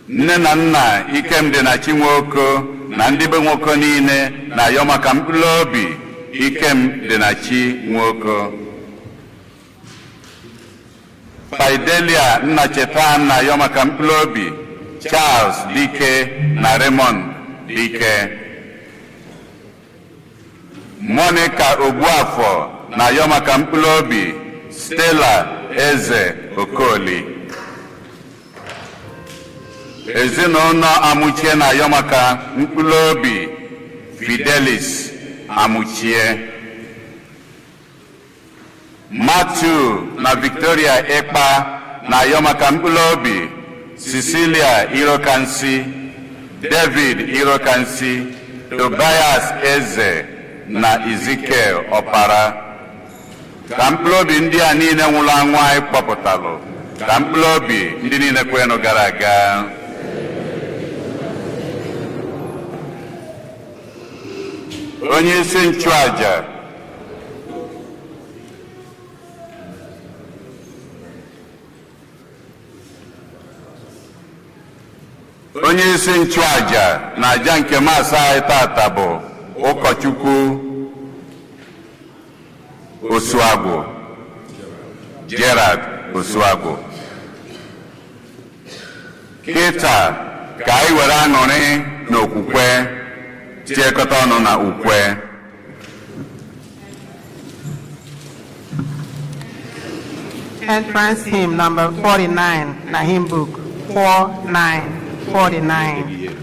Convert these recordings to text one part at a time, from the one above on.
Nne na nna Ikemdịnachi Nwoko na ndị be Nwoko niile na-ayọ maka mkpụrụ obi Ikemdịnachi Nwoko. Fidelia Nnacheta na-ayọ maka mkpụrụ obi Charles Dike na Raymond Dike. Monica Ogbuafọ na-ayọ maka mkpụrụ obi Stella Eze Okoli. Ezinụlọ Amuchie na-ayọ maka mkpụrụ obi Fidelis Amuchie. Matthew na Victoria Ịkpa na-ayọ maka mkpụrụ obi Cecilia Irokansi, David Irokansi, Tobias Eze na Ezekiel Ọpara. Ka mkpụrụ obi ndị a niile nwụrụ anwụ anyị kpọpụtalụ, ka mkpụrụ obi ndị niile kwenụ gara aga. Onye isi nchụaja. Onye isi nchụaja na aja nke Mass anyị tata bụ ụkọchukwu Osuagwu Gerard Osuagwu. Kịta ka anyị were aṅụrị na okwukwe tiekọta ọnụ na ukwe. Entrance hymn number 49 na hymn book 49 49.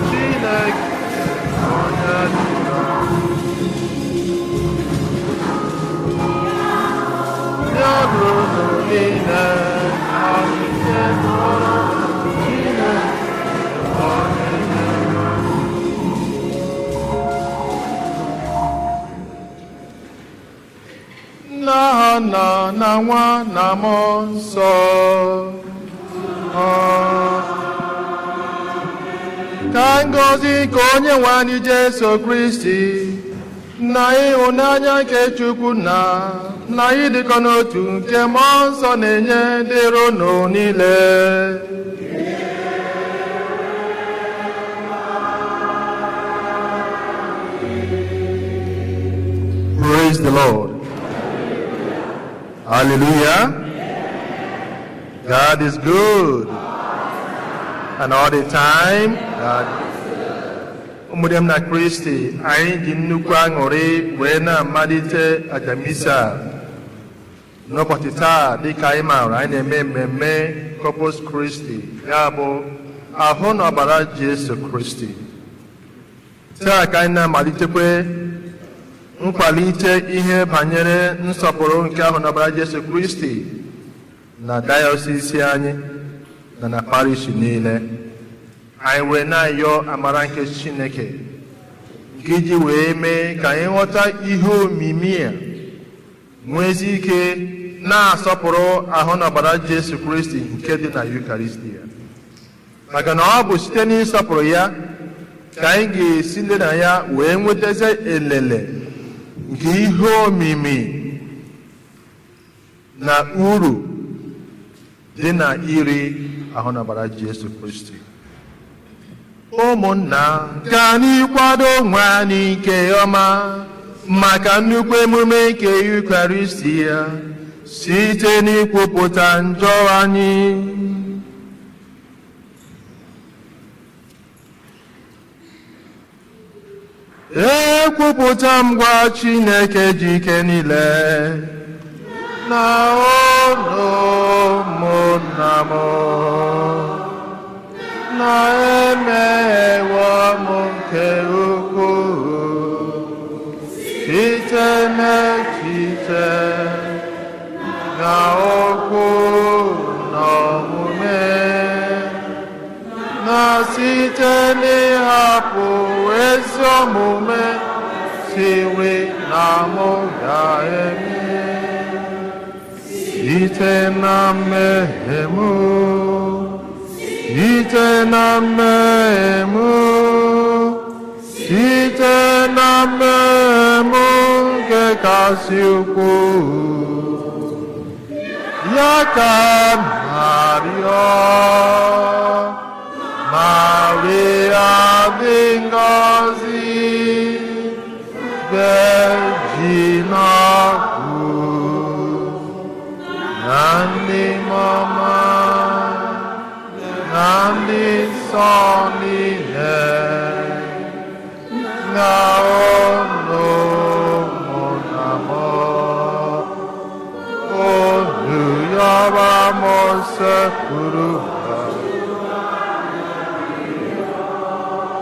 Chineke onye dị mma. Ya bụrụ niile anyị tụọrọ Chineke onye dị mma. N'aha Nna na Nwa na Mmụọ Nsọ. Amen. Ka ngọzi nke onye nwe anyị Jesu Kristi na ịhụnanya nke Chukwu na ịdịkọ n'otu nke Mmụọ Nsọ na-enye dịrị unu niile. Praise the Lord. Hallelujah. God is good. And all the time, God. Ụmụnne m na Kristi, anyị ji nnukwu aṅụrị wee na-amalite aja misa n'ụbọchị taa. Dịka anyị maara, anyị na-eme mmemme Corpus Christi, ya bụ ahụ na ọbara Jesu Kristi. Taa ka anyị na-amalitekwe nkwalite ihe banyere nsọpụrụ nke ahụ na ọbara Jesu Kristi na dayọsis anyị na parish niile. Anyị wee na-ayọ amara nke Chineke nke iji wee mee ka anyị ghọta ihe omimi a, nweezi ike na-asọpụrụ ahụ na ọbara Jesu Kristi nke dị na Yukaristia. Maka na ọ bụ site n'ịsọpụrụ ya ka anyị ga-esi na ya wee nwetazie elele nke ihe omimi na uru dị na iri ahụ na ọbara Jesu Kristi. Ụmụnna, ka anyị kwado onwe anyị nke ọma maka nnukwu emume nke Yukaristi ya site n'ikwupụta njọ anyị. Ekwupụta m gwa Chineke ji ike niile na unu, ụmụnna m, na emeghewo m nke ukwuu site n'echiche na okwu na omume na site n'ịhapụ ezi omume siri na mụ ga-eme, site na mmehie m, site na mmehie m, site na mmehie m nke kasị ukwuu. Ya ka m na-arịọ Maria dị ngọzi, Virgin ọkụ, na ndị mama na ndị nsọ niile, na unu, ụmụnna m, unu yọrọ m sekpuru ha.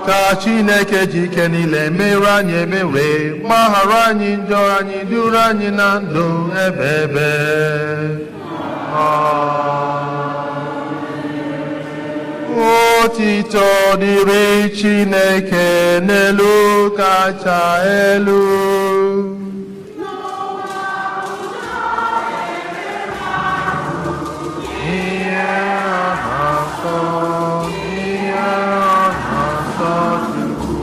Ka Chineke ji ike niile mere anyị ebere, gbaghara anyị njọ anyị, duru anyị na ndụ ebe ebe. Otito dịrị Chineke n'elu kacha elu. Ihe ọ na-asọ, ihe ọ na-asọ Chukwu.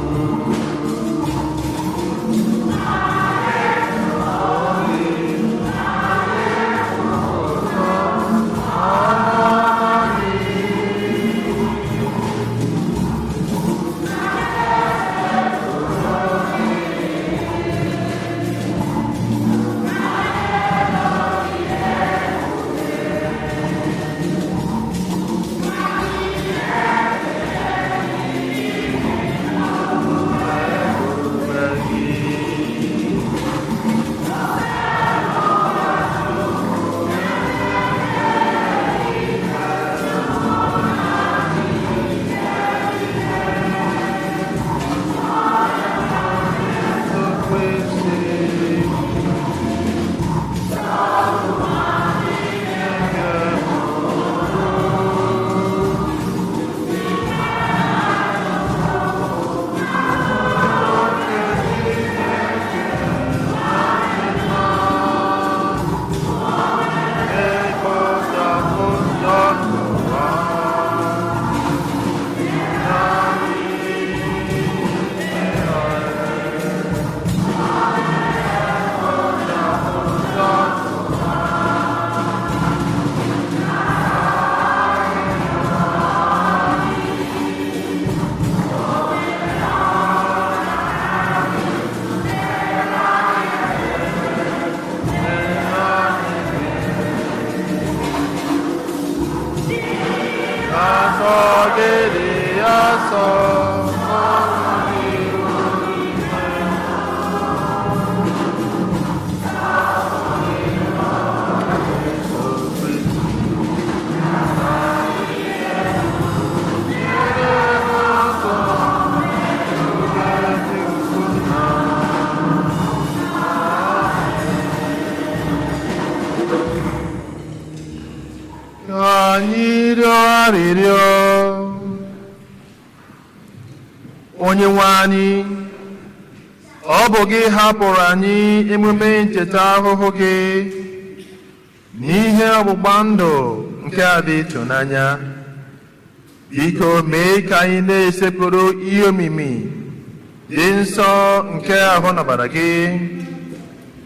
Asọ gịnị asọ? Ka anyị rịọ arịrịọ. Onye nwe anyị, ọ bụ gị hapụrụ anyị emume ncheta ahụhụ gị n'ihe ọgbụgba ndụ nke a dị ịtụnanya. Biko mee ka anyị na-esekpuru ihe omimi dị nsọ nke ahụ na ọbara gị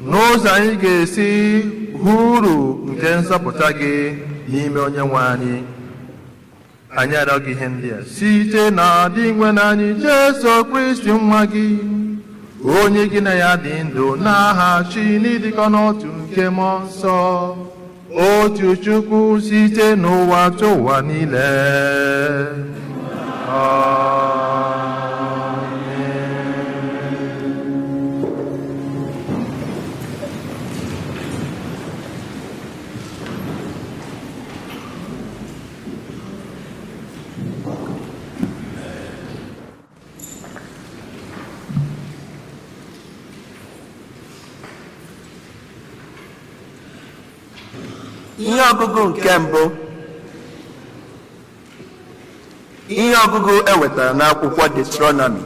n'ụzọ anyị ga-esi hụ uru nke nzọpụta gị n'ime Onye nwe anyị. Anyị arịọ gị ihe ndị a site na Dinwenụ anyị Jesu Kristi, nwa gị, onye gị na ya dị ndụ n'aha chi n'ịdịkọ n'otu nke Mmụọ Nsọ, otu Chukwu, site n'ụwa tụ ụwa niile. Amen. Ihe ọgụgụ nke mbụ. Ihe ọgụgụ e wetara n'akwụkwọ Deuteronomy.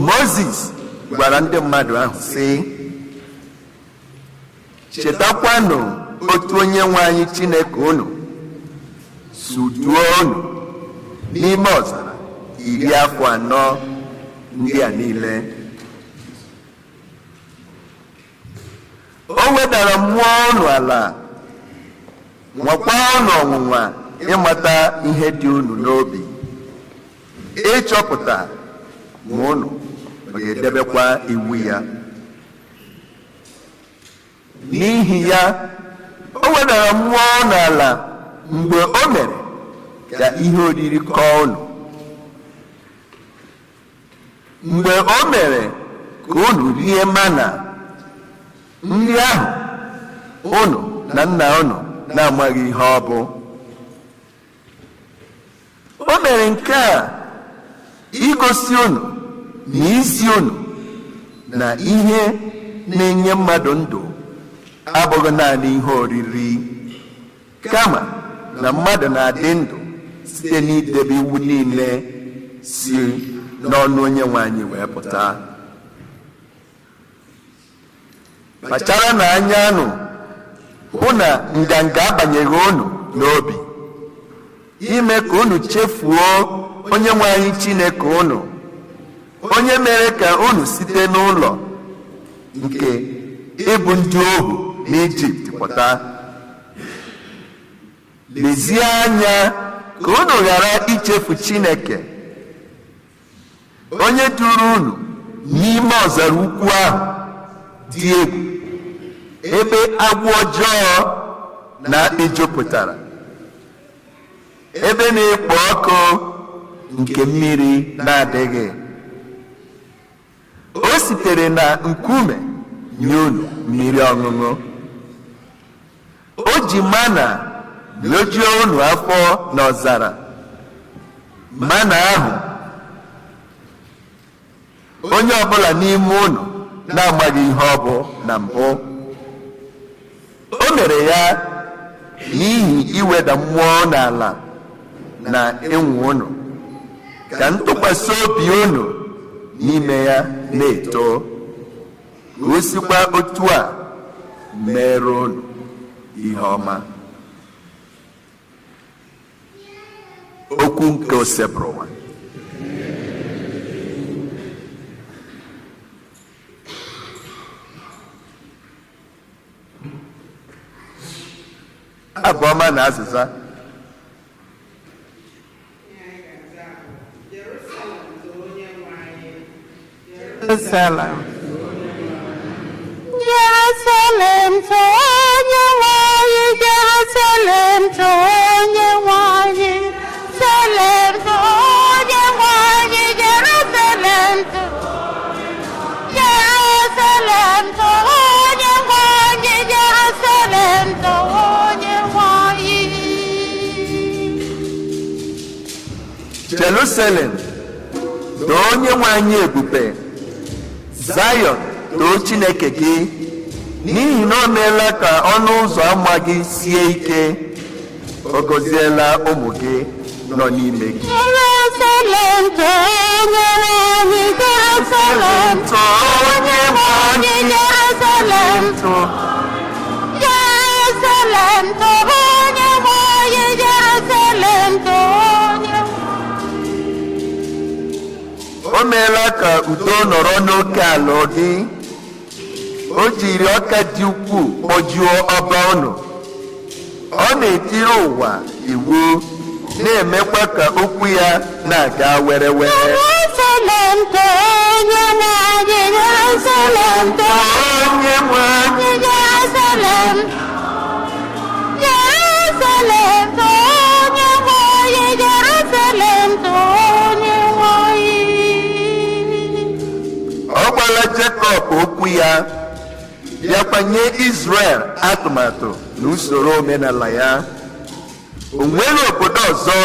Mozis gwara ndị mmadụ ahụ sị, "Chetakwanụ otu Onye nwe anyị Chineke unu si duo unu n'ime ọzara 40 afọ ndị a niile. O wedara mmụọ unu ala, nwakwa unu ọnwụnwa, ịmata ihe dị unu n'obi, ịchọpụta ma unu ọ ga-edebekwa iwu ya. N'ihi ya, o wedara mmụọ unu ala mgbe o mere ka ihe oriri kọọ unu, mgbe o mere ka unu rie mana, nri ahụ unu na nna unu na-amaghị ihe ọ bụ. O mere nke a igosi unu na izi unu na ihe na-enye mmadụ ndụ abụghị naanị ihe oriri, kama na mmadụ na-adị ndụ site n'idebe iwu niile si n'ọnụ Onye nwe anyị wee pụta. Kpachara na anya unu hụ na nganga abanyeghị unu n'obi, ime ka unu chefuo Onye nwe anyị Chineke unu, onye mere ka unu site n'ụlọ nke ịbụ ndị ohu n'Ijipt pụta. Lezie anya ka unu ghara ichefu Chineke, onye duru unu n'ime ọzara ukwu ahụ dị egwu, ebe agwọ ọjọọ na akpị jupụtara, ebe na-ekpo ọkụ nke mmiri na-adịghị. O sitere na nkume nye unu mmiri ọṅụṅụ. O ji mana nyojuo unu afọ n'ọzara, mana ahụ onye ọbụla n'ime unu na-amaghị ihe ọ bụ na mbụ. O mere ya n'ihi iweda mmụọ n'ala na ịnwa unu, ka ntụkwasị obi unu n'ime ya na-eto, ka o sikwa otu a mere unu ihe ọma." Okwu nke Osebụrụwa. Abụ ọma na azịza. Jerusalem. Jerusalem too Onye nwe anyị, Jerusalem too Onye nwe anyị, Jerusalem too Onye nwe anyị, Jerusalem too, Jerusalem too Onye nwe anyị, Jerusalem too Onye nwe anyị. Jerusalem, too Onye nwe anyị ebube. Zion, too Chineke gị, n'ihi na o meela ka ọnụ ụzọ ámá gị sie ike. O gọziela ụmụ gị nọ n'ime gị. Jerusalem too Onye nwe anyị, Jerusalem too Onye nwe anyị, anyị. Jerusalem too Jerusalem too Onye nwe O meela ka udo nọrọ n'oke ala gị. O jiri ọka dị ukwuu kpọjuo ọba unu. Ọ na-etiri ụwa iwu, na-emekwa ka okwu ya na-aga were were. Jerusalem too onye nwe anyị, Jerusalem too Onye nwe anyị. Jerusalem, Jerusalem too onye nwe anyị, Jerusalem too onye nwe anyị. Ọ gwala Jekọb okwu ya, bịakwa nye Izrel atụmatụ na usoro omenala ya. O nwere obodo ọzọ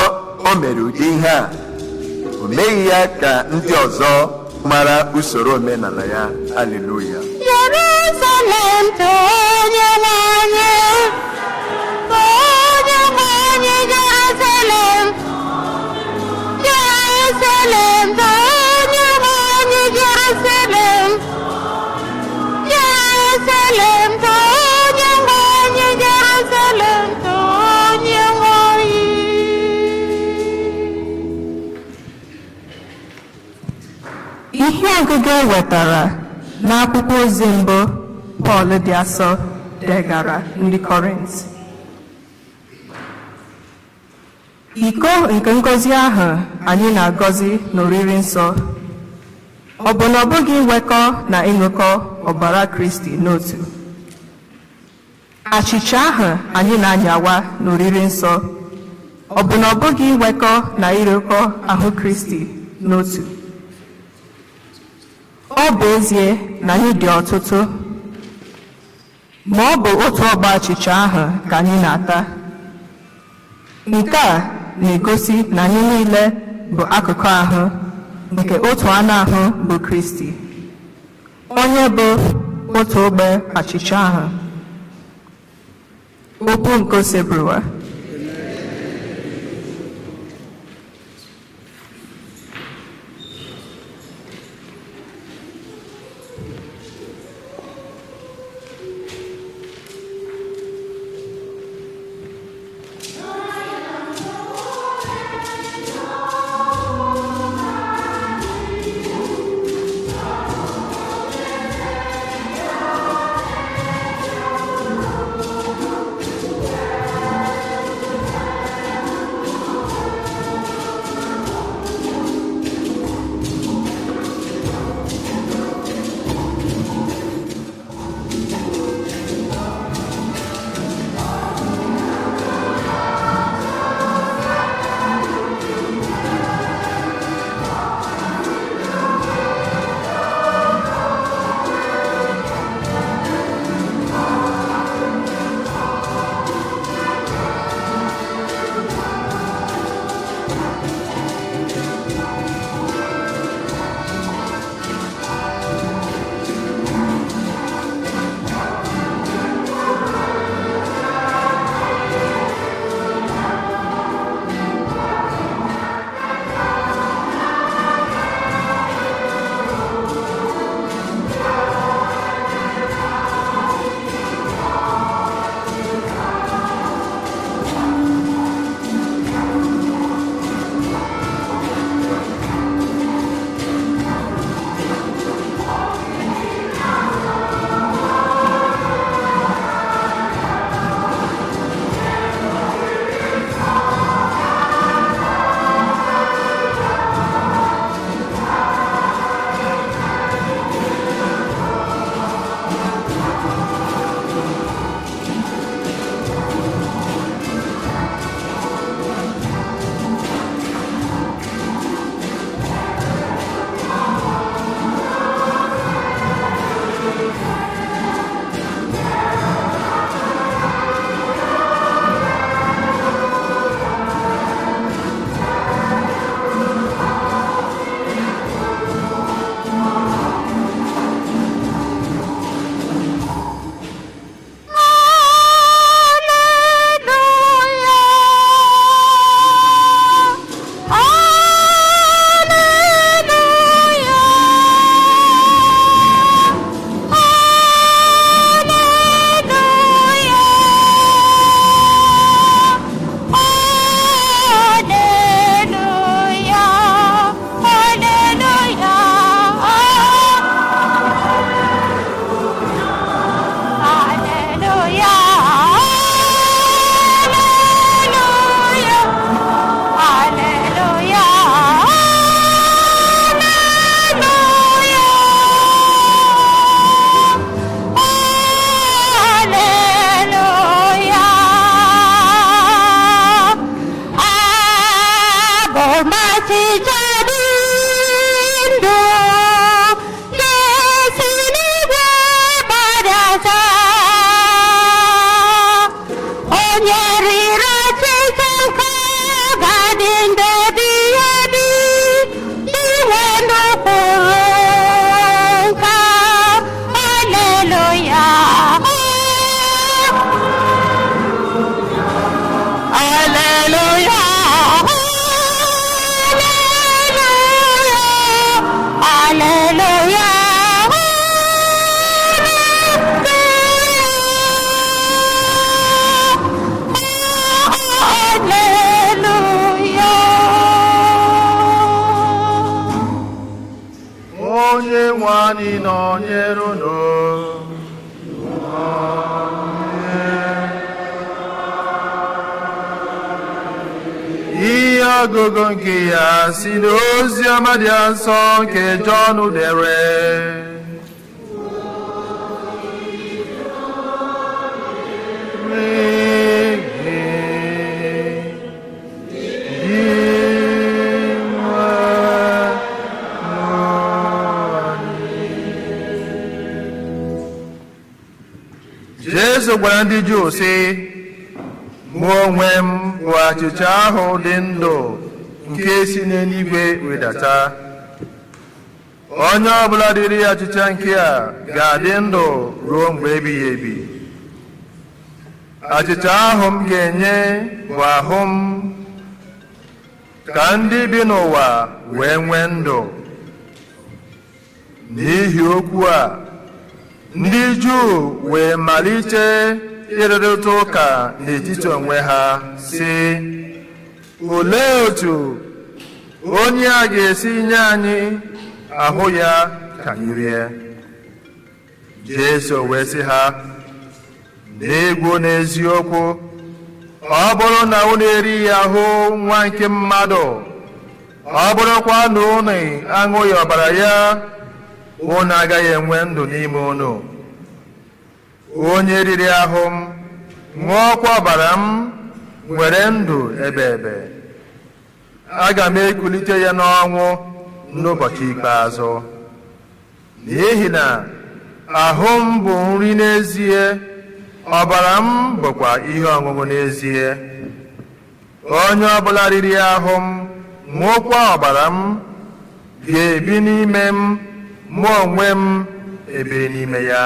o mere ụdị ihe a. O meghị ya ka ndị ọzọ mara usoro omenala ya. Aleluya. Jerusalem too onye nwe anyị, too onye nwe anyị, Jerusalem. Jerusalem too onye nwe anyị, Jerusalem. Jerusalem too onye nwe anyị, Jerusalem too onye nwe anyị. Ihe ọgụgụ e wetara n'akwụkwọ ozi mbụ Pọl dị asọ degara ndị Kọrint. Iko nke ngọzi ahụ anyị na-agọzi n'oriri nsọ, ọ bụ na ọ bụghị inwekọ na ịṅụkọ ọbara Kristi n'otu? Achịcha ahụ anyị na-anyawa n'oriri nsọ, ọ bụ na ọ bụghị inwekọ na ịrịkọ ahụ Kristi n'otu? Ọ bụ ezie na anyị dị ọtụtụ, ma ọ bụ otu ọgba achịcha ahụ ka anyị na-ata. Nke a na-egosi na anyị niile bụ akụkụ ahụ nke otu anụ ahụ bụ Kristi, onye bụ otu ogbe achịcha ahụ. Okwu nke Osebụrụwa. Achịcha dị ndụ ga-esi n'igwe gbadata. Onye riri achịcha nke a ga-adị ndụ ebighị ebi. Inwe ndụ kwuru nke a. Haleluya. Hallelujah. Hallelujah. Hallelujah. Hallelujah. Onye nwe anyị nọnyere unu. Ihe ọgụgụ nke ya si n'ozi ọma dị nsọ nke Jọn dere. Jesu gwara ndị Juu sị, mụ onwe m bụ achịcha ahụ dị ndụ nke si n'eluigwe rịdata. Onye ọbụla riri achịcha nke a ga-adị ndụ ruo mgbe ebighị ebi. Achịcha ahụ m ga-enye bụ ahụ m ka ndị bi n'ụwa wee nwee ndụ. N'ihi okwu a, ndị Juu wee malite ịrụrịta ụka n'etiti onwe ha sị, olee otu onye a ga-esi nye anyị ahụ ya ka anyị rie? Jesu wee sị ha, n'egwu n'eziokwu, ọ bụrụ na unu erighị ahụ nwa nke mmadụ, ọ bụrụkwa na unu aṅụghị ọbara ya, unu agaghị enwe ndụ n'ime unu. Onye riri ahụ m, ṅụọkwa ọbara m, nwere ndụ ebe ebe. Aga m ekulite ya n'ọnwụ n'ụbọchị ikpeazụ. N'ihi na ahụ m bụ nri n'ezie, ọbara m bụkwa ihe ọṅụṅụ n'ezie. Onye ọbụla riri ahụ m, ṅụọkwa ọbara m, ga-ebi n'ime m, mụ onwe m ebiri n'ime ya.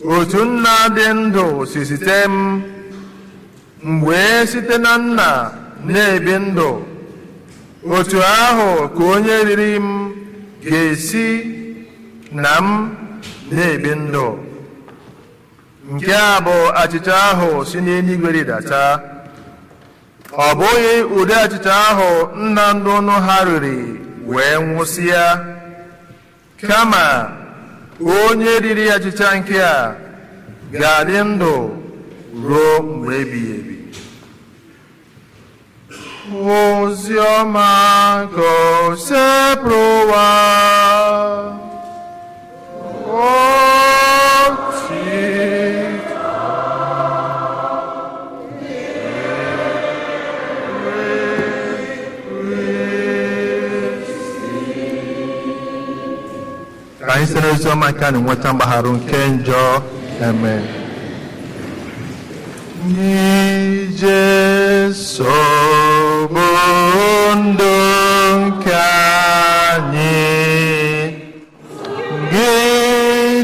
Otu nna dị ndụ si site m, m wee site na nna na-ebi ndụ, otu ahụ ka onye riri m ga-esi na m na-ebi ndụ. Nke a bụ achịcha ahụ si n'eluigwe rịdata. Ọ bụghị ụdị achịcha ahụ nna ndụ unu ha riri wee nwụsịa, kama onye riri achịcha nke a ga-adị ndụ ruo mgbe ebighị ebi. Ozi ọma nke Osebụrụwa. Otito Ka anyị site n'ozi ọma nke a na-enweta mgbagharụ nke njọ. Amen. Jesu bụ ndụ nke anyị. Gị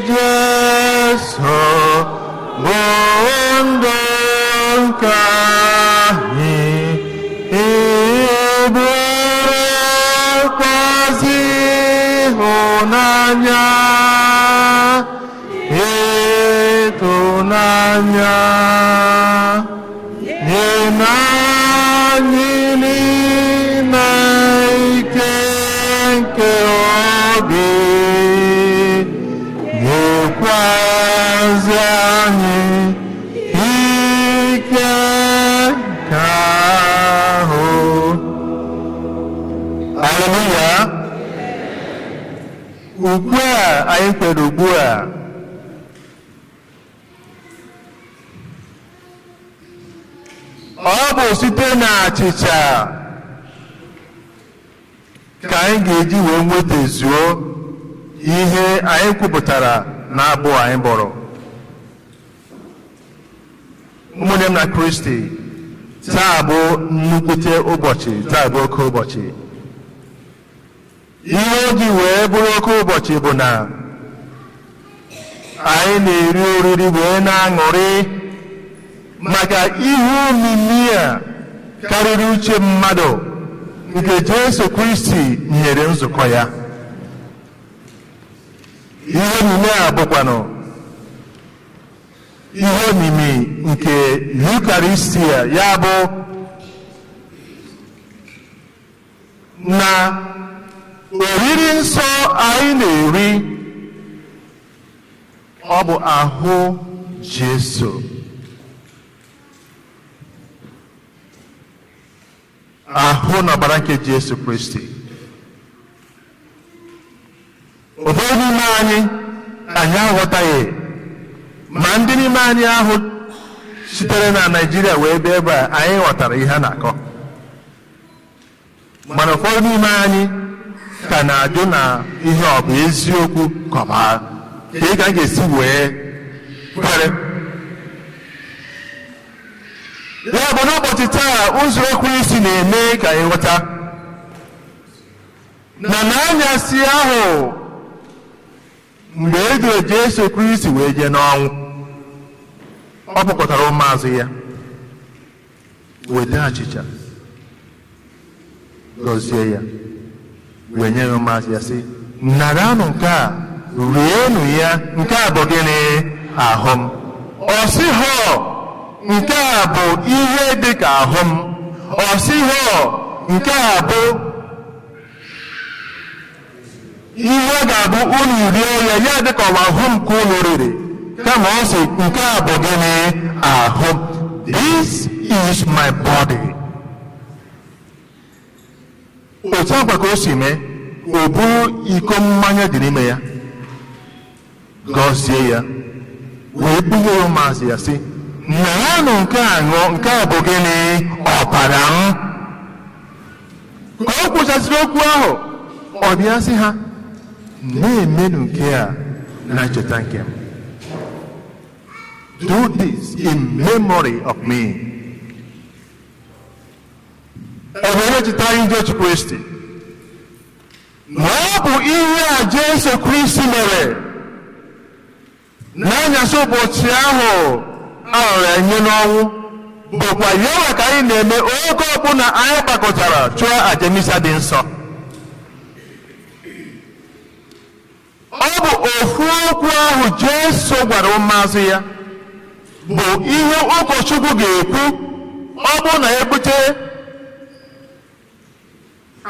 Jesu bụ ndụ nke anyị. Ị bụrụkwazị ịhụnanya, ịtụnanya nye anyị niile ike nke obi, nyekwazị anyị ike nke ahụ. Haleluya! Ugbu a anyị kwere ugbu a, ọ bụ site na achịcha Ka anyị ga-eji wee nwetazuo ihe anyị kwupụtara na abụ anyị bụrụ. Ụmụnne m na Kristi, taa bụ nnukwute ụbọchị, taa bụ oke ụbọchị. Ihe o ji wee bụrụ oke ụbọchị bụ na anyị na-eri oriri wee na-aṅụrị maka ihe omimi a karịrị uche mmadụ nke Jesu Kristi nyere nzukọ ya. Ihe omimi a bụkwanụ ihe omimi nke Yukaristia, ya bụ na oriri nsọ anyị na-eri, ọ bụ ahụ Jesu, ahụ na ọbara nke Jesu Kristi. Ụfọdụ n'ime anyị, anyị aghọtaghị, ma ndị n'ime anyị ahụ sitere na Naịjirịa wee bịa ebe a, anyị ghọtara ihe a na-akọ, mana ụfọdụ n'ime anyị ka na-ajụ na ihe ọ bụ eziokwu ka ọ bụ ka ị ka a ga-esi wee kwere ya. Bụ n'ụbọchị taa, nzukọ Kristi na-eme ka anyị ghọta na n'anyasị ahụ mgbe e duru Jesu Kristi wee jee n'ọnwụ, ọ kpọkọtara ụmụazụ ya, weta achịcha, gọzie ya, wee nye ya ụmụazụ ya, sị, "Naranụ nke a, rienụ ya, nke a bụ gịnị? Ahụ m." Ọ sịghọ, "Nke a bụ ihe dị ka ahụ m." Ọ sịghọ, "Nke a bụ ihe ọ ga-abụ unu rie ya, ya dị ka ọ bụ ahụ m ka unu riri." Kama ọ sị, "Nke a bụ gịnị? Ahụ m. This is my body." Otu akwa ka o si mee, o buru iko mmanya dị n'ime ya, gọzie ya, wee bunye ya ụmụazụ ya, sị, "Naranụ nke a ṅụọ, nke a bụ gịnị? Ọbara m." Ka o kwuchasịrị okwu ahụ, ọ bịa sị ha, "Na-emenụ nke a na ncheta nke m. Do this in memory of me." Ọ bụ onye cheta anyị Jesu Kristi na ọ bụ ihe a Jesu Kristi mere n'anyasị ụbọchị ahụ a rara ya nye n'ọnwụ, bụkwa ya nwa ka anyị na-eme oge ọbụla anyị gbakọtara chụọ aja misa dị nsọ. Ọ bụ ofu okwu ahụ Jesu gwara ụmụazụ ya bụ ihe ụkọchukwu ga-ekwu ọ bụrụ na ebute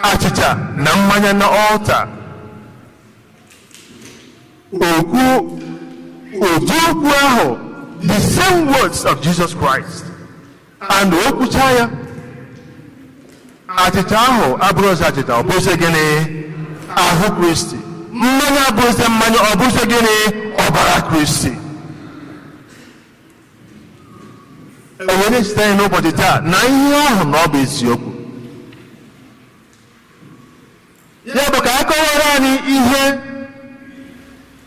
achịcha na mmanya na ọlta. Okwu ụdị okwu ahụ, the same words of Jesus Christ, and o kwucha ya, achịcha ahụ abụrụzi achịcha, ọ bụrụzi gịnị? Ahụ Kristi. Mmanya abụrụzi mmanya, ọ bụrụzi gịnị? Ọbara Kristi. E wee na-echeta anyị n'ụbọchị taa na ihe ahụ na ọ bụ eziokwu. Ya bụ ka a kọwara anyị ihe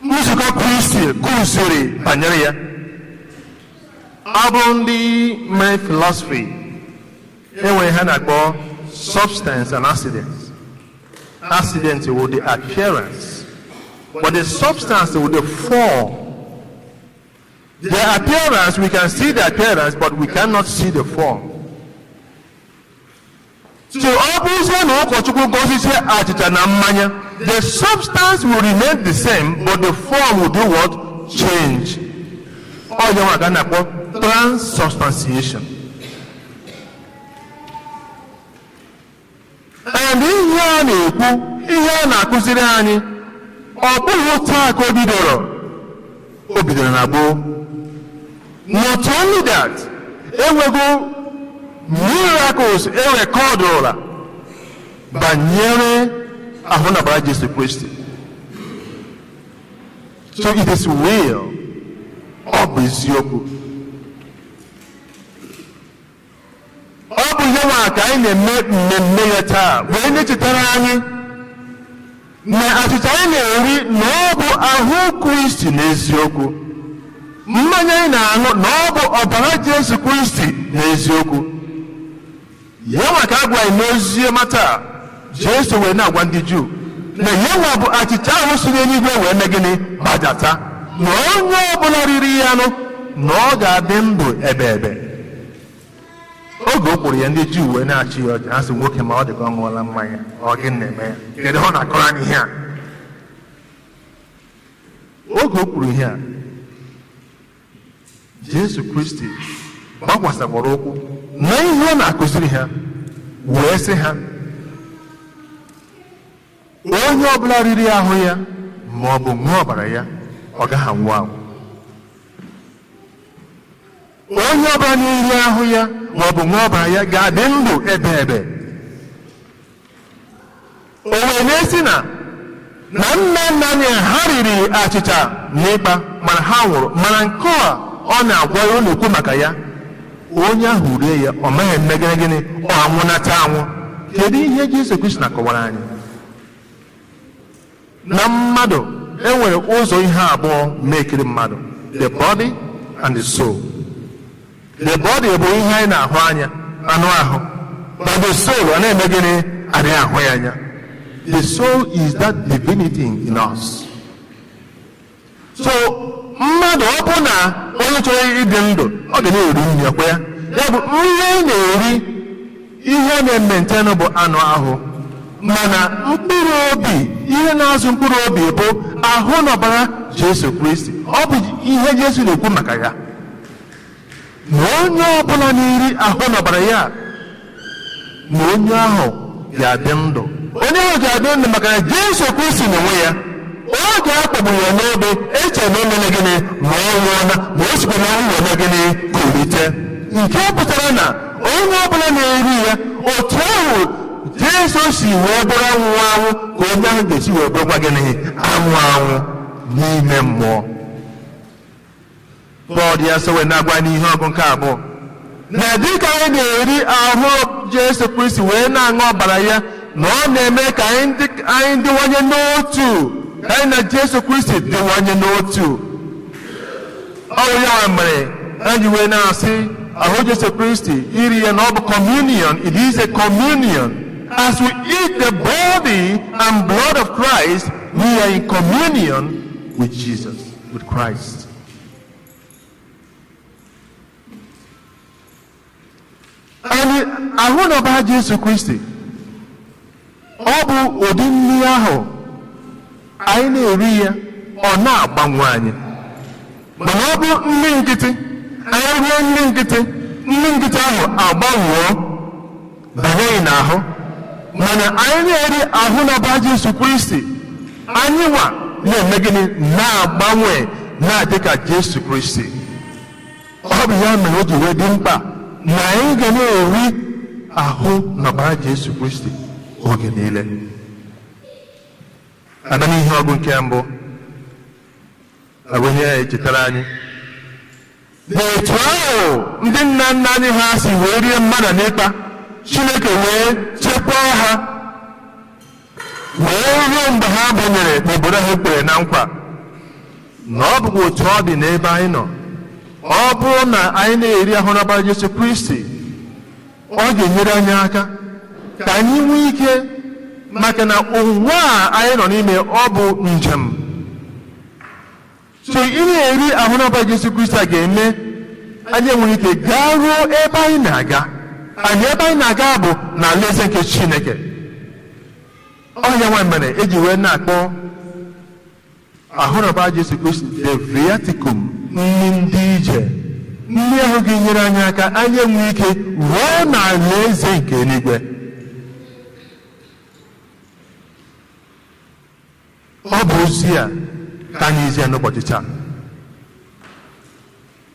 nzukọ Kristi kụziri banyere ya. Ọ bụ ndị mere philosophy enwere ha na-akpọ substance and accident. Accident wụ the appearance, but the substance wụ the form. The appearance, we can see the appearance, but we cannot see the form. So ọ bụrụzie na ụkọchukwu gọzisie achịcha na mmanya, the substance will remain the same, but the form will do what? Change. Ọ ya nwa ka a na-akpọ transubstantiation. And ihe a na-ekwu, ihe a na-akụziri anyị, ọ bụghị taa ka o bidoro. O bidoro na gboo. Not only that, enwego miracles erekọdụla banyere ahụ na ọbara Jesu Kristi. So it is real. Ọ bụ eziokwu. Ọ bụ ihe nwa ka anyị na-eme mmemme ya taa, wee na-echetara anyị Na achịcha anyị na-eri, na ọ bụ ahụ Kristi n'eziokwu. Mmanya anyị na-aṅụ, na ọ bụ ọbara Jesu Kristi n'eziokwu. Ya nwa ka a gwa anyị n'oziọma taa. Jesu wee na-agwa ndị Juu na ya nwa bụ achịcha ahụ si n'eluigwe wee mee gịnị? Gbadata, na onye ọbụla riri ya nụ, na ọ ga-adị ndụ ebe ebe. Oge o kwuru ya, ndị Juu wee na-achị ya ọchị. Ha sị, "Nwoke, ma ọ dị ka ọ ṅụọla mmanya. Ọ gịnị na-eme ya? Kedu ọ na-akọrọ anyị ihe a?" Oge o kwuru ihe a, Jesu Kristi gbakwasakwara ụkwụ na ihe ọ na-akụziri ha, wee sị ha, onye ọbụla riri ahụ ya ma ọ bụ ṅụọ ọbara ya, ọ gaghị anwụ anwụ. Onye ọbụla na-eri ahụ ya ma ọ bụ ṅụọ ọbara ya ga-adị ndụ ebe ebe. O wee na-esi na nna nna anyị ha riri achịcha n'ịkpa, mana ha nwụrụ. Mana nke a ọ na-agwa ya, ọ na-ekwu maka ya, onye ahụ rie ya, ọ maghị emegere gịnị? Ọ anwụnata anwụ. Kedu ihe Jesu Kristi na-akọwara anyị? Na mmadụ enwere ụzọ ihe abụọ mekiri mmadụ: the body and the soul. The body bụ ihe anyị na-ahụ anya, anụ ahụ, but the soul, ọ na-eme gịnị? Adịghị ahụ ya anya. The soul is that divinity in us. So mmadụ, ọ bụ na onye chọrọ ịdị ndụ, ọ ga na-eri nri. Ọkwa ya, ya bụ nri anyị na-eri, ihe ọ na-ementenụ bụ anụ ahụ. Mana mkpụrụ obi, ihe na-azụ mkpụrụ obi bụ ahụ na ọbara Jesu Kristi. Ọ bụ ihe Jesu na-ekwu maka ya, na onye ọbụla na-eri ahụ na ọbara ya, na onye ahụ ga-adị ndụ. Onye ahụ ga-adị ndụ maka na Jesu Kristi n'onwe ya, oge a kpọgburu ya n'obe, eche na o mere gịnị? Ma ọ nwụọla. Ma o sikwa n'ọnwụ wee gịnị? Kulite. Nke pụtara na onye ọbụla na-eri ya, otu ahụ Jesu si wee bụrụ anwụ anwụ, ka onye ahụ ga-esi wee bụrụkwa gịnị? Anwụ anwụ n'ime mmụọ. Pọl ya so wee na-agwa n'ihe ọgụ nke abụọ na dịka anyị na-eri ahụ Jesu Kristi wee na-aṅụ ọbara ya, na ọ na-eme ka anyị dịwanye n'otu, ka anyị na Jesu Kristi dịwanye n'otu. Ọ bụ ya mere ha ji wee na-asị ahụ Jesu Kristi, iri ya, na ọ bụ communion. It is a communion. As we eat the body and blood of Christ, we are in communion with Jesus, with Christ. Anyị ahụ na ọbara Jesu Kristi, ọ bụ ụdị nri ahụ anyị na-eri ya, ọ na-agbanwe anyị. Mana ọ bụ nri nkịtị, anyị rie nri nkịtị, nri nkịtị ahụ agbanwoo banyeghị n'ahụ. Mana anyị na-eri ahụ na ọbara Jesu Kristi, anyị nwa na-eme gịnị? Na-agbanwe, na-adị ka Jesu Kristi. Ọ bụ ya mere o ji wee dị mkpa na anyị ga na-eri ahụ na ọbara Jesu Kristi oge niile. Abịa n'ihe ọgụ nke mbụ, abụ ihe ya echetara anyị na etu ahụ ndị nna nna anyị ha si wee rie mmanna n'ịkpa, Chineke wee chekwaa ha wee ruo mgbe ha banyere n'obodo ahụ kwere na nkwa, na ọ bụkwa otu ọ dị n'ebe anyị nọ. Ọ bụrụ na anyị na-eri ahụ na ọbara Jesu Kristi, ọ ga-enyere anyị aka ka anyị nwee ike, maka na ụwa a anyị nọ n'ime, ọ bụ njem. So ị na-eri ahụ na ọbara Jesu Kristi a ga-eme anyị enwere ike gaa ruo ebe anyị na-aga. Anyị ebe anyị na-aga bụ na alaeze nke Chineke. Ọ ya nwa mere eji wee na-akpọ ahụ na ọbara Jesu Kristi the viaticum, nri ndị ije, nri ahụ ga-enyere anyị aka anyị enwe ike ruo na alaeze nke eluigwe. Ọ bụ ozi a ka anyị zi ya n'ụbọchị taa.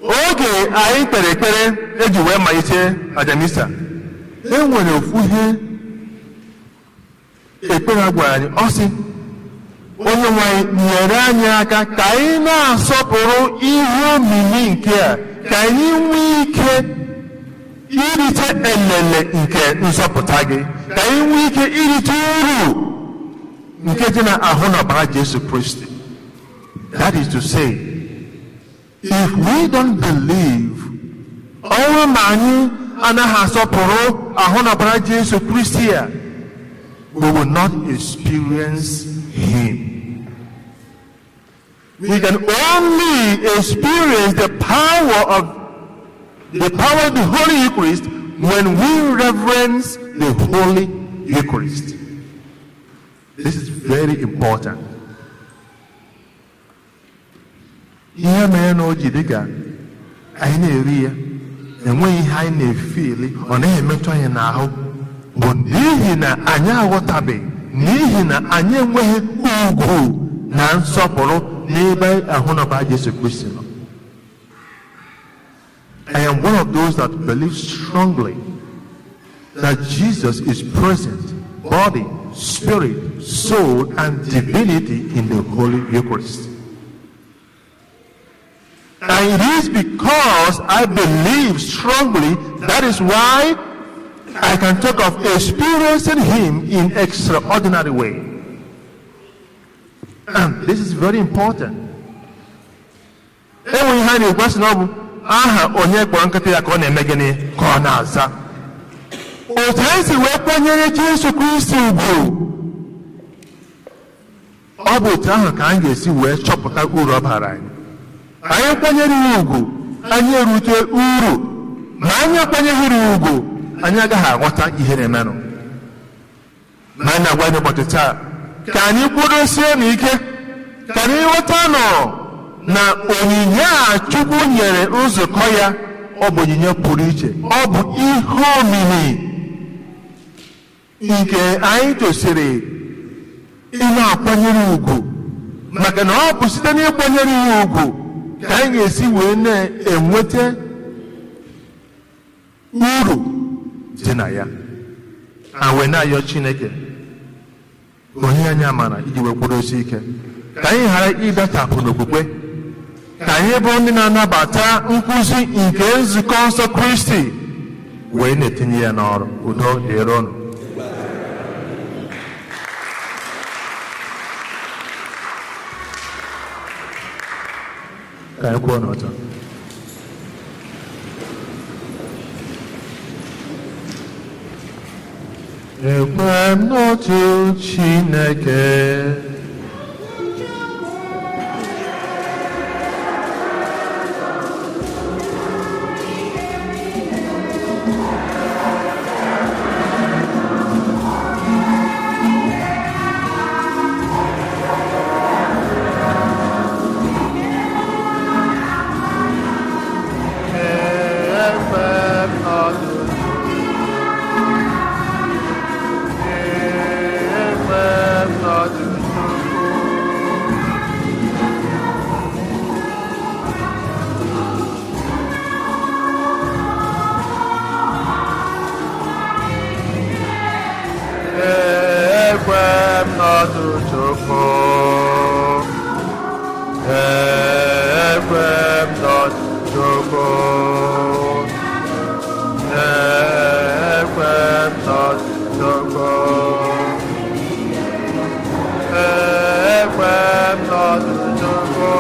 Oge anyị kpere ekpere eji wee malite aja misa, e nwere ofu ihe ekpere a gwara anyị. Ọ sị, "Onye nwe anyị, nyere anyị aka ka anyị na-asọpụrụ ihe omimi nke a, ka anyị nwee ike irite elele nke nzọpụta gị, ka anyị nwee ike irite uru." nke dị na ahụ na ọbara Jesu Kristi. That is to say, if we don't believe, ọ bụrụ ma anyị anaghị asọpụrụ ahụ na ọbara Jesu Kristi a, we will not experience him. We can only experience the power of the Holy Eucharist when we reverence the Holy Eucharist. This is very important. Ihe mere na o ji dị ka anyị na-eri ya, enweghị ihe anyị na-efili, ọ naghị emetụ anyị n'ahụ, bụ n'ihi na anyị aghọtabeghị, n'ihi na anyị enweghị ugwu na nsọpụrụ n'ebe ahụ na ọbara Jesu Kristi nọ. I am one of those that believe strongly that Jesus is present, body, spirit, soul, and divinity in the Holy Eucharist. And it is because I believe strongly, that is why I can talk of experiencing Him in extraordinary way. And this is very important. Enwe ihe a na-ekwu sị na ọ bụ aha onye kpọrọ nkịta ya ka ọ na-eme gịnị ka ọ na-aza. Otu esi wee kwanyere Jesu Kristi ugwu, ọ bụ otu ahụ ka anyị ga-esi wee chọpụta uru ọ bara anyị. Anyị kwanyere ya ugwu, anyị erute uru. Ma anyị akwanyeghịrị ya ugwu, anyị agaghị aghọta ihe na-emenụ. Ma anyị na-agwa anyị ụbọchị taa ka anyị kwudosie n'ike, ka anyị ghọta nọ na onyinye a Chukwu nyere nzukọ ya, ọ bụ onyinye pụrụ iche, ọ bụ ihe omimi nke anyị tosiri ị na-akwanyere ugwu, maka na ọ bụ site n'ịkwanyere ya ugwu ka anyị ga-esi wee na-enweta uru dị na ya. A wee na-ayọ Chineke ka onye anyị amara iji wee kwudosi ike, ka anyị ghara ịdachapụ n'okwukwe, ka anyị bụrụ ndị na-anabata nkụzi nke nzukọ nsọ Kristi wee na-etinye ya n'ọrụ. Udo dịrị unu. Ka anyị kwuo n'ọtọ. Ekwe m n'otu Chineke. Ekwe m n'otu. Ekwe m n'otu Chukwu. Ekwe m n'otu Chukwu. Ekwe m n'otu Chukwu. Ekwe m n'otu Chukwu.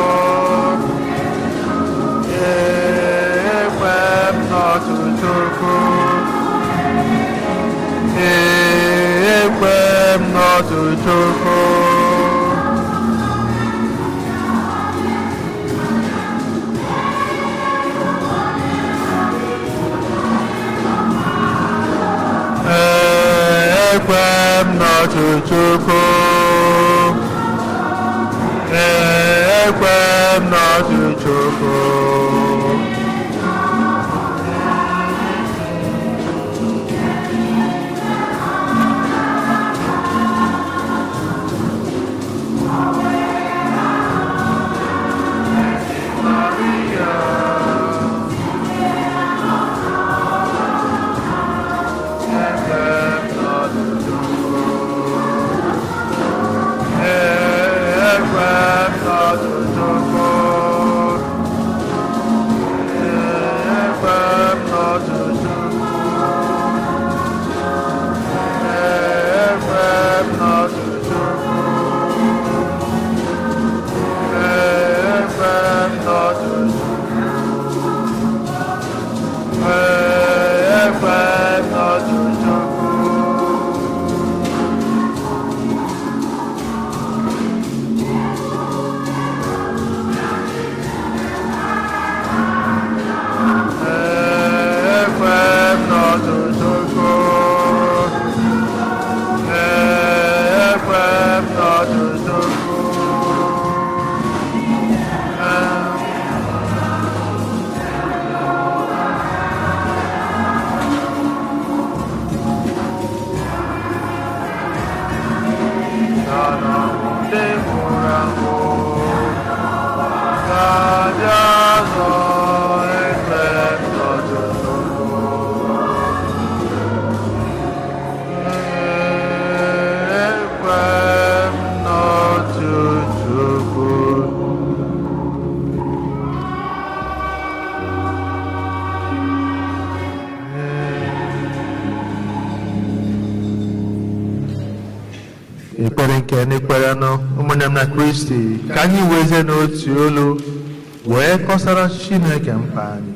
Ekwe m n'otu Chukwu. Ekwe m n'otu Chukwu. Ekwe m n'otu Chukwu. Ekwe m n'otu Chukwu. Ekwe m n'otu Chukwu. Ekwe m n'otu Chukwu. Ekwe m n'otu Chukwu. Ekpere nke ndị kwerenụ. Ụmụnne m na Kristi, ka anyị wezie n'otu olu wee kọsara Chineke mkpa anyị.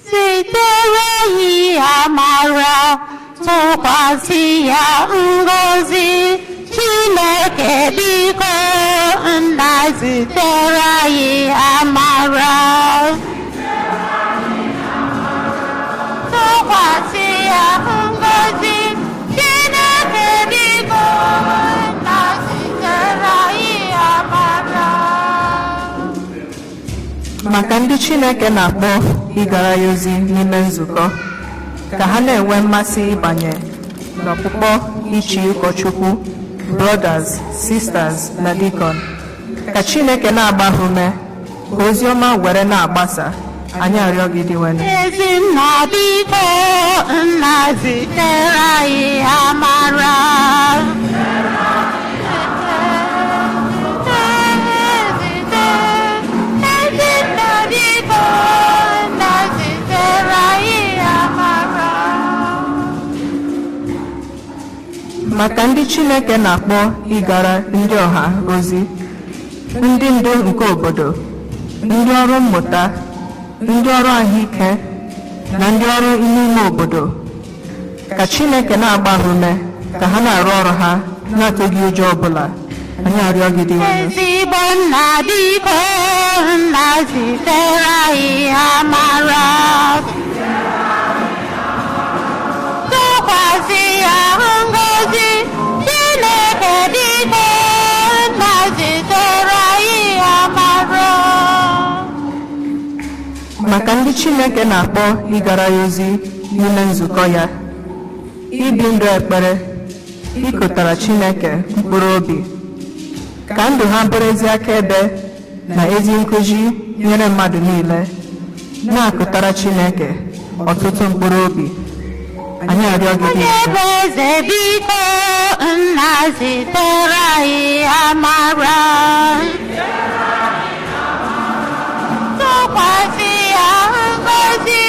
Zitere ya amara, tụkwasị ya ngọzi. Chineke biko, nna, zitere anyị amara, tụkwasị ya ngọzi. Chineke biko, nna, zitere anyị amara. Maka ndị Chineke na-akpọ ịgara ya ozi n'ime nzukọ, ka ha na-enwe mmasị ịbanye n'ọkpụkpọ ichi ụkọchukwu, brothers, sisters na deacon, ka Chineke na-agba ha ume ka ozi ọma were na-agbasa. Anyị arịọ gị, Dinwenụ. Ezinna biko, nna, zitere anyị amara. Ezinna biko, nna, zitere anyị amara. Maka ndị Chineke na-akpọ ịgara ndị ọha ozi, ndị ndu nke obodo, ndị ọrụ mmụta, ndị ọrụ ahụike na ndị ọrụ ime ime obodo, ka Chineke na-agba ha ume ka ha na-arụ ọrụ ha na-atụghị ụjọ ọbụla. Anyị arịọ gị, Dinwenụ. Ezigbo nna biko, nna, zitere anyị amara, tụkwasị ya ngọzi. Chineke biko, nna, zitere anyị amara. Maka ndị Chineke na-akpọ ịgara ya ozi n'ime nzukọ ya, ibi ndụ ekpere, ịkụtara Chineke mkpụrụ obi, ka ndụ ha bụrụ ezi akaebe na ezi nkụzi nyere mmadụ niile, na-akụtara Chineke ọtụtụ mkpụrụ obi. Anyị arịọ gị, dị Onye nsọ. bụ eze biko, nna, zitere anyị amara, tụkwasị ya ngọzi.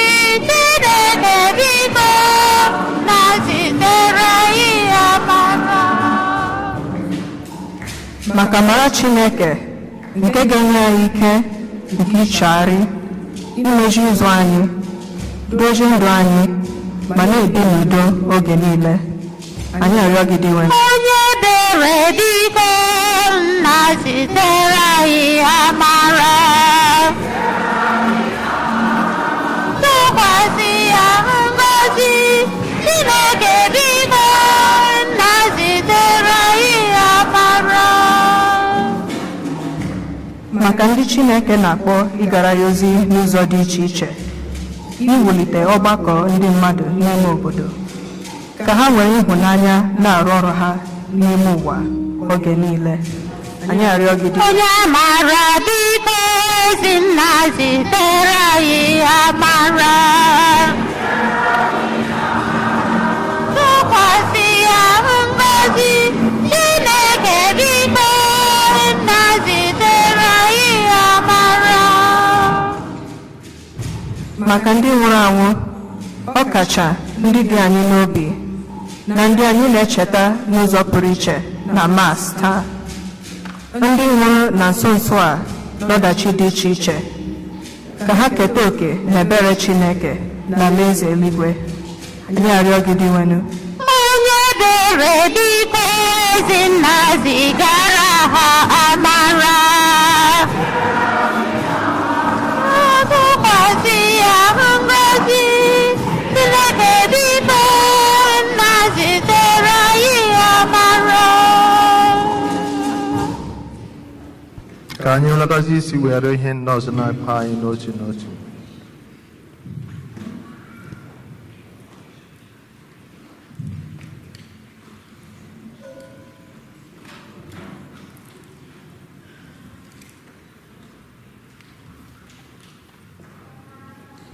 Chineke biko, nna, zitere anyị amara. Maka mara Chineke nke ga-enye anyị ike nke ịchagharị, imeji ụzọ anyị, dozie ndụ anyị ma na-ebi n'udo oge niile. Anyị arịọ gị, Dinwenụ. Onye ebere biko, nna, zitere anyị amara, tụkwasị ya ngọzi. Chineke biko, nna, zitere anyị amara. Maka ndị Chineke na-akpọ ịgara ya ozi n'ụzọ dị iche iche, iwulite ọgbakọ ndị mmadụ n'ime obodo, ka ha nwere ịhụnanya na-arụ ọrụ ha n'ime ụwa oge niile. Anyị arịọ gị, dị Onye amara biko, ezinna, zitere anyị amara, tụkwasị ya ngọzi. Chineke biko, nna, zitere anyị amara. Maka ndị nwụrụ anwụ, ọ kacha ndị dị anyị n'obi na ndị anyị na-echeta n'ụzọ pụrụ iche na Mass taa, ndị nwụrụ na nso nso a n'ọdachi dị iche iche, ka ha keta oke na ebere Chineke na alaeze eluigwe. Anyị arịọ gị, Dinwenụ. Onye ebere biko, ezinna, zigara ha amara, tụkwasị ya ngọzi. Chineke biko, nna, zitere anyị amara. Ka anyị lọtazi isi were ihe ndị ọzọ na-akpa anyị n'otu n'otu.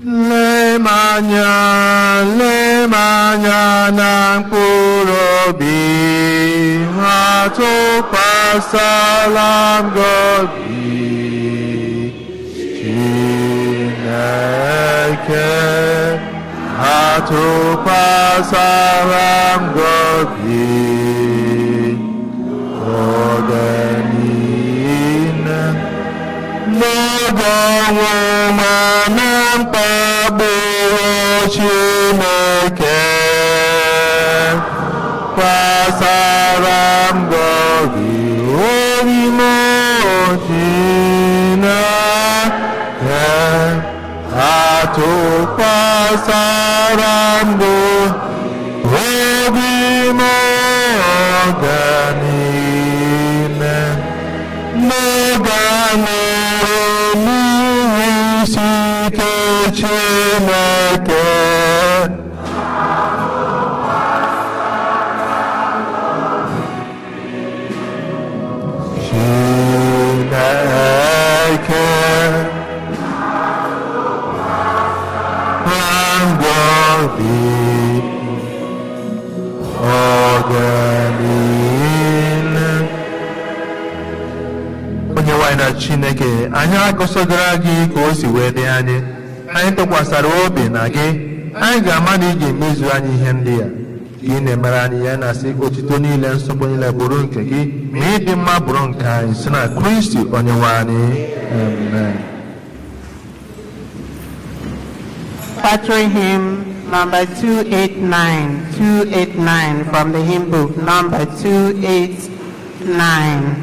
Lee m anya, lee m anya na mkpụrụ obi m, atụkwasịla m gị obi. Chineke, atụkwasịla m gị obi. Atụkwasara m gị obi m Chineke, atụkwasara m gị obi m oge niile. N'oge a nụrụ n'ihi isi ike Chineke. Chineke ngwa obi oge niile. Onye nwanyị na Chineke, anyị agụsogara gị ka o si wee dị anyị. Anyị tụkwasara obi na gị. Anyị ga-ama na ị ga-emezu anyị ihe ndị a. Ka ị na-emere anyị ya na-asị otito niile, nsọpụrụ niile bụrụ nke gị, ma ịdị mma bụrụ nke anyị si na Kristi onye nwe anyị. Amen. Pastoral hymn number 289, 289 from the hymn book, number 289.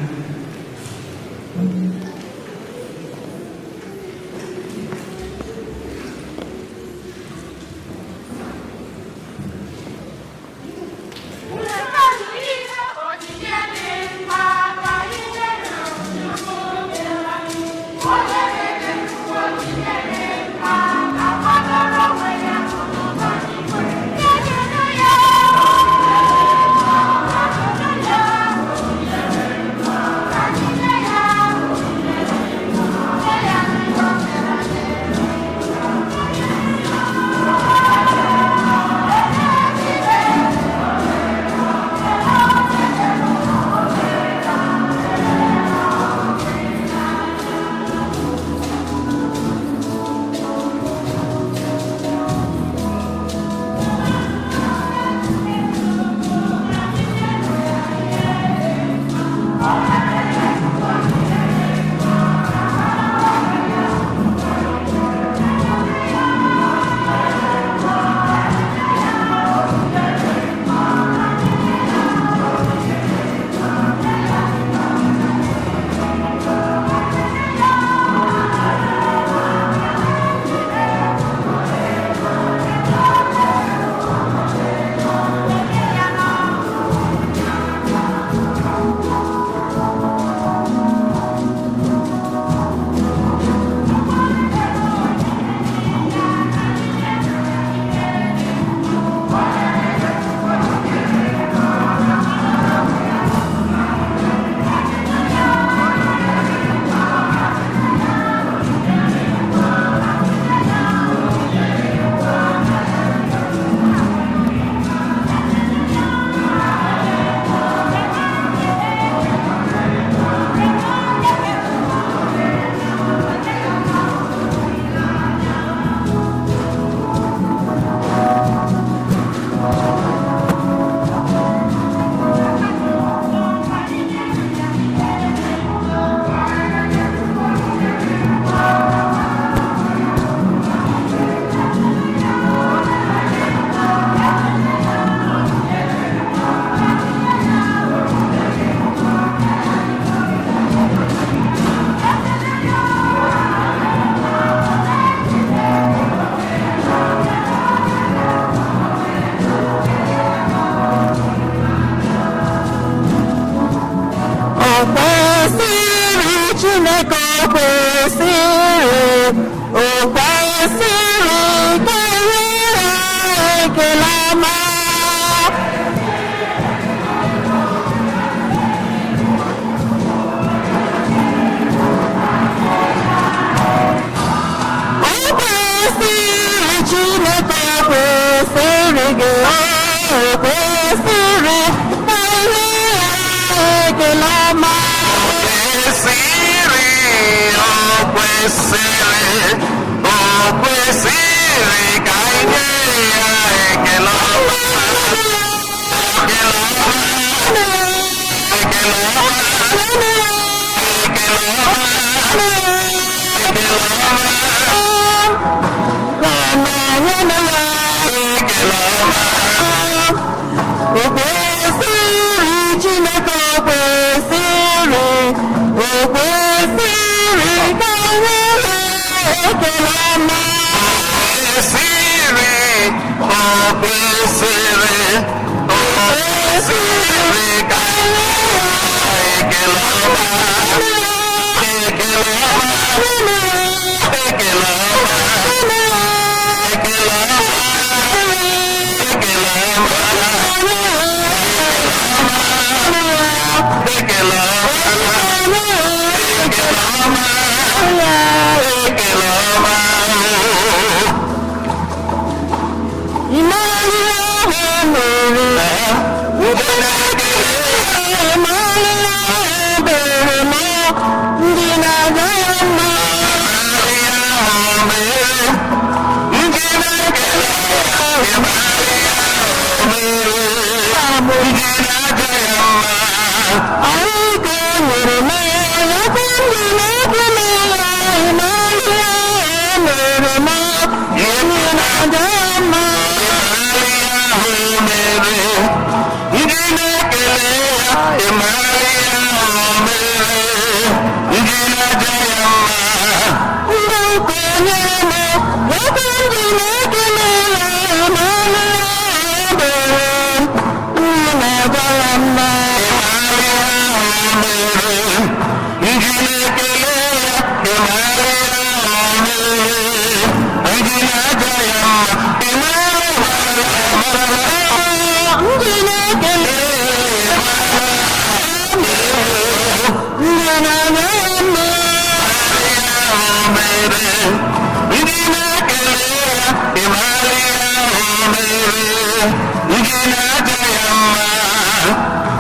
O kwesịrị Chineke, o kwesịrị, o kwesịrị ka enye ya ekele ọma. O kwesịrị Chineke, o kwesịrị gị, o kwesịrị ka enye ya ekele ọma. Kwesịrị, o kwesịrị, o kwesịrị ka anyị nye ya ekele ọma. Ekele ọma, ekele ọma, ekele ọma, ekele ọma, ekele ọma. O kwesịrị. kwesịrị, Chineke o kwesịrị, o kwesịrị ka anyị nwee ekele ọma. Kwesịrị, o kwesịrị, o kwesịrị ka anyị nwee ekele ọma. Ekele ọma, ekele ọma, ekele ọma, ekele ọma, ekele ọma, ekele ọma, ekele ọma. Ndị na-aga ya mma. Anyị ga-enwere mmanya, ndị na-ekele ya, ịmarịa mere m, ndị na-aga ya mma. Ndị na-ekele ya, ịmara ya mere, ndị na-aja ya mma. Ndị kwenyere m, ebe ndị na-ekele ya, ịmarịa mere m, ndị na-aga ya mma. Ndị na-ekele ya, ịmara ya mere, ndị na-aja ya mma, ịmara Ndị na-ekele ndị na-aga ya mma. Ndị na-ekele ya, ịmara ya mere, ndị na-aja ya mma.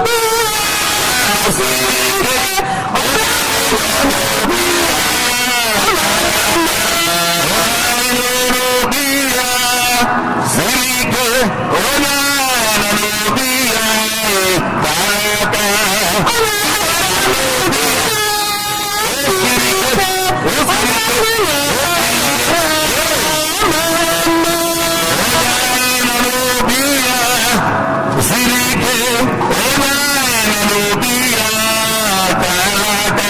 n'obi ya siri ike, onye nọ n'obi ya onye n'obi ya siri ike, onye nọ n'obi ya gbara aka. Onye nọ n'obi ya siri ike, onye nọ n'obi ya siri ike, onye nọ n'obi ya gbara aka.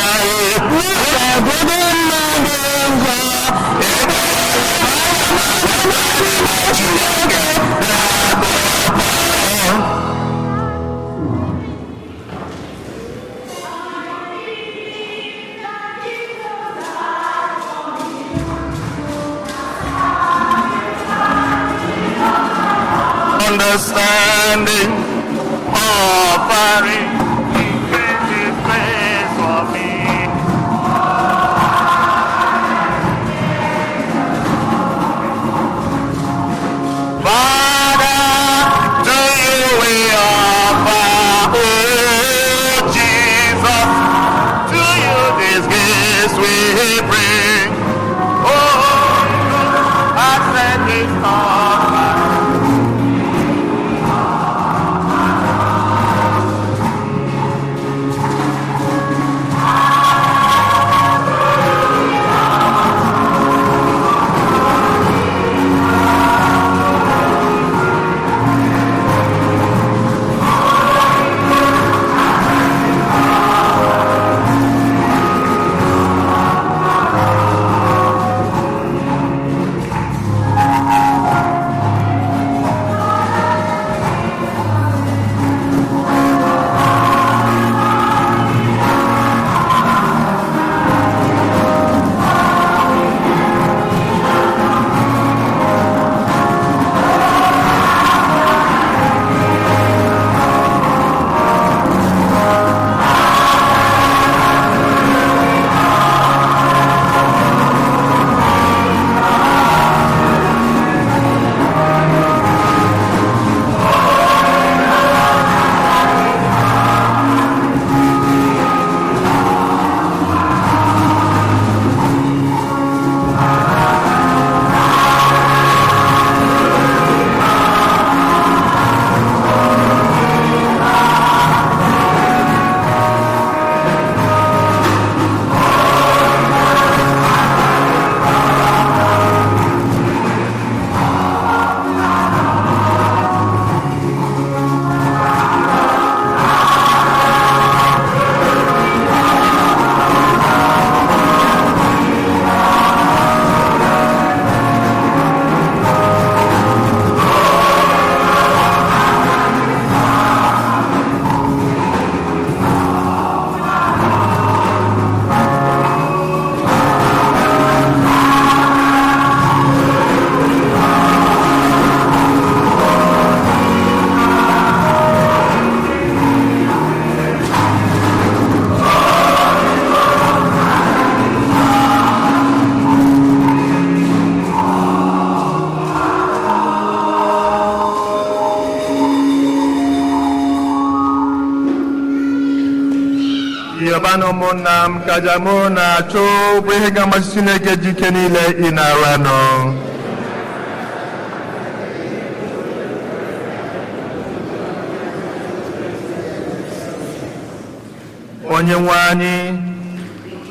N'obodo mmadụ ngwa ebe Chineke na-akpọ. Understanding, offering, he made his place for me. Father, to you we offer, oh Jesus, to you this gift we bring. Oh, accept this offering. Yọbanụ ụmụnna m ka aja mụ na-achụ bụ ihe ga-amasị Chineke ji ike niile ị na-arụ anụ. Onye nwe anyị,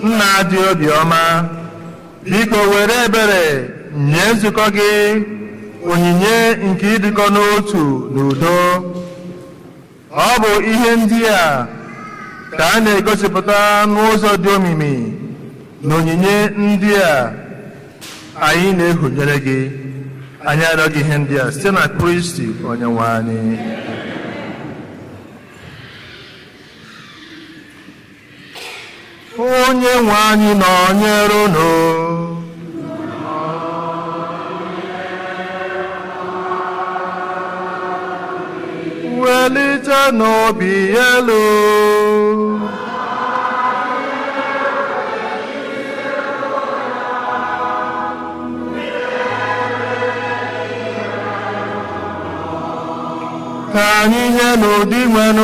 nna dị obiọma, biko were ebere nye nzukọ gị onyinye nke ịdịkọ n'otu n'udo. Ọ bụ ihe ndị a ka a na-egosipụta n'ụzọ dị omimi na onyinye ndị a anyị na-ehunyere gị. Anyị arịọ gị ihe ndị a site na Kristi onye nwe anyị. Onye nwe anyị nọnyere unu. Welite n'obi elu. Ka anyị nye n'ụdị nwere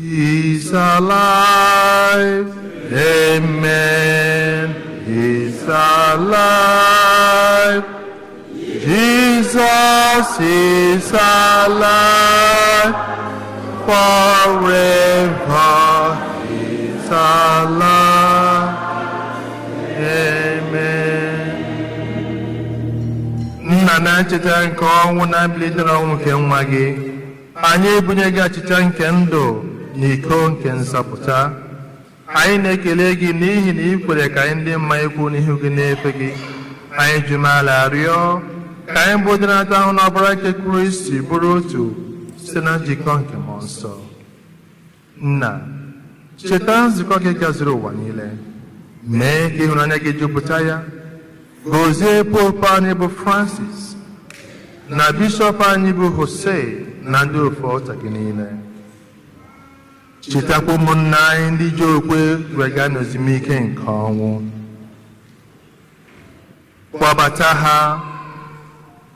He's alive. Amen. He's alive. Jesus is alive. Forever he's alive. Amen. Nna, na ncheta nke ọnwụ na mbilite n'ọnwụ nke nwa gị, anyị ebunye gị achịcha nke ndụ na iko nke nzọpụta. Anyị na-ekele gị n'ihi na ị kwere ka anyị ndị mma ikwu n'ihu gị na-efe gị. Anyị ji umeala rịọ ka anyị bụ ndị na-ata ahụ n'ọbara nke Kristi bụrụ otu site na njikọ nke Mmụọ Nsọ. Nna, cheta nzukọ gị gazuru ụwa niile, mee ka ịhụnanya gị jupụta ya. Gozie Popu anyị bụ Francis, na bishọp anyị bụ Jose, na ndị ofe ọta gị niile. Chetakwa ụmụnna anyị ndị ji okwe wega n'ezumike nke ọnwụ, kpọbata ha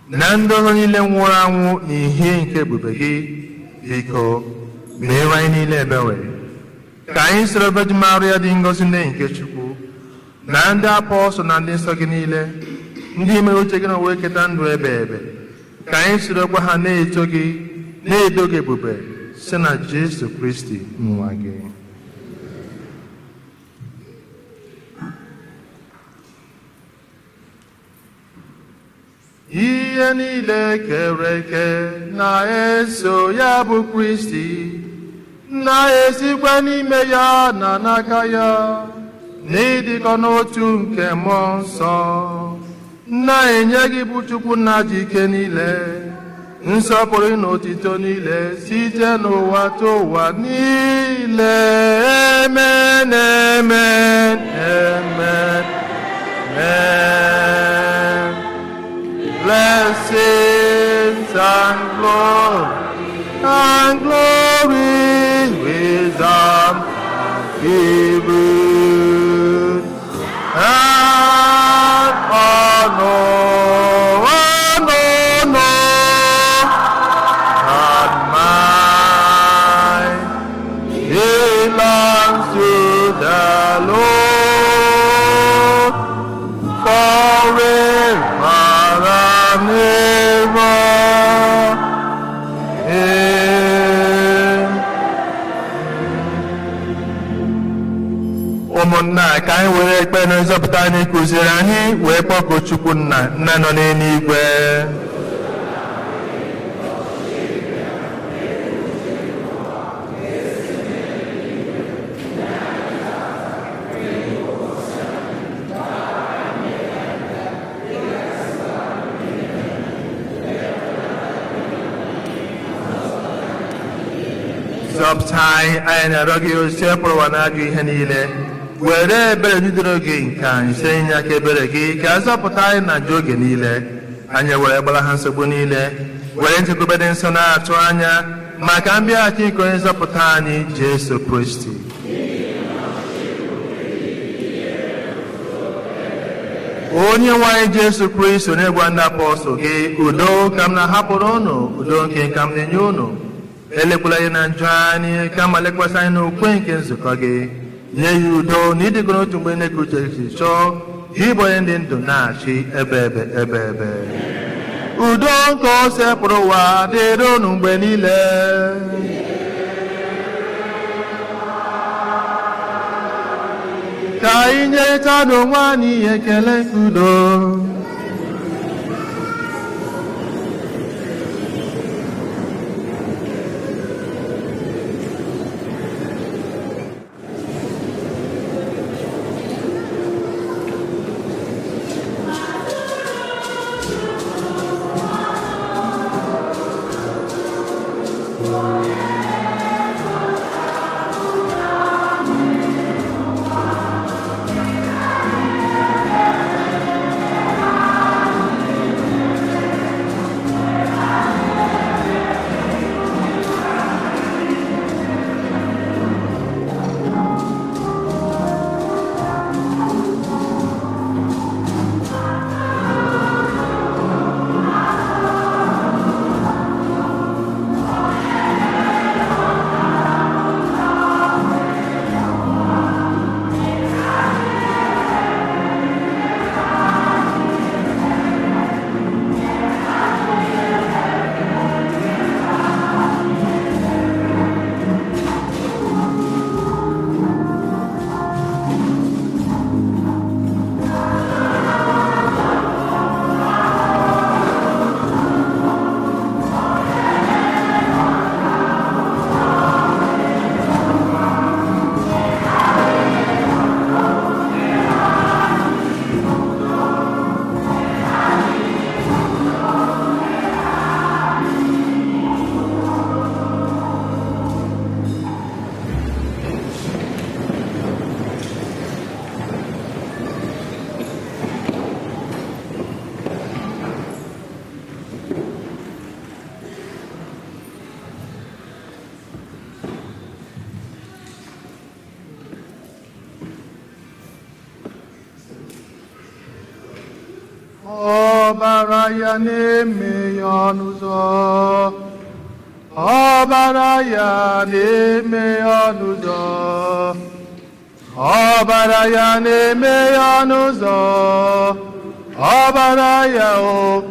na ndị ọzọ niile nwụrụ anwụ n'ihe nke ebube gị. Biko meere anyị niile ebere, ka anyị soro Virgin Maria dị ngọzi, nne nke Chukwu, na ndị apọstụl na ndị nsọ gị niile, ndị mere uche gị na wee keta ndụ ebe ebe, ka anyị sorokwa ha na-eto gị, na-edo gị ebube, site na Jesu Kristi nwa gị. Ihe niile kere eke na-eso ya bụ Kristi, na-esikwa n'ime ya na n'aka ya, n'ịdịkọ n'otu nke Mmụọ Nsọ, na-enye gị, bụ Chukwu nna ji ike niile, nsọpụrụ na otito niile site n'ụwa to ụwa niile. Amen, amen, amen, amen. Blessings and glory, wisdom, given, and honor, honor, and might belongs to the Lord forever and ever. Amen. Ụmụnna, ka anyị were ekpere na nzọpụta anyị kụziere anyị wee kpọkuo Chukwu Nna, nna nọ n'eluigwe. Zọpụta anyị, anyị na-arịọ gị, osepụrụ ụwa na-ajụ ihe niile. Were ebere jidere gị nke anyị site inye aka ebere gị, ka a zọpụta anyị na njọ oge niile. Anyị were gbara ha nsogbu niile, were nchekwube dị nsọ na-atụ anya maka mbịaghachi nke onye nzọpụta anyị, Jesu Kristi. Onye nwe anyị Jesu Kristi, onye gwa ndị apọstụl gị, "Udo ka m na-ahapụrụ unu, udo nke ka m na-enye unu," elekwala anyị na njọ anyị, kama lekwasị anyị n'okwe nke nzukọ gị. Nye ya udo na ịdịgo n'otu mgbe na uche si chọọ gị, bụ onye dị ndụ na-achị ebe ebe ebe ebe. Udo nke o sepụrụ ụwa dịrị unu mgbe niile. Ka anyị nyerịta n'onwe anyị ekele nke udo. Ọbara ya na-eme ya ọnụ ụzọ. Ọbara ya na-eme ọnụ ụzọ. Ọbara ya na-eme ọnụ ụzọ. Ọbara ya o,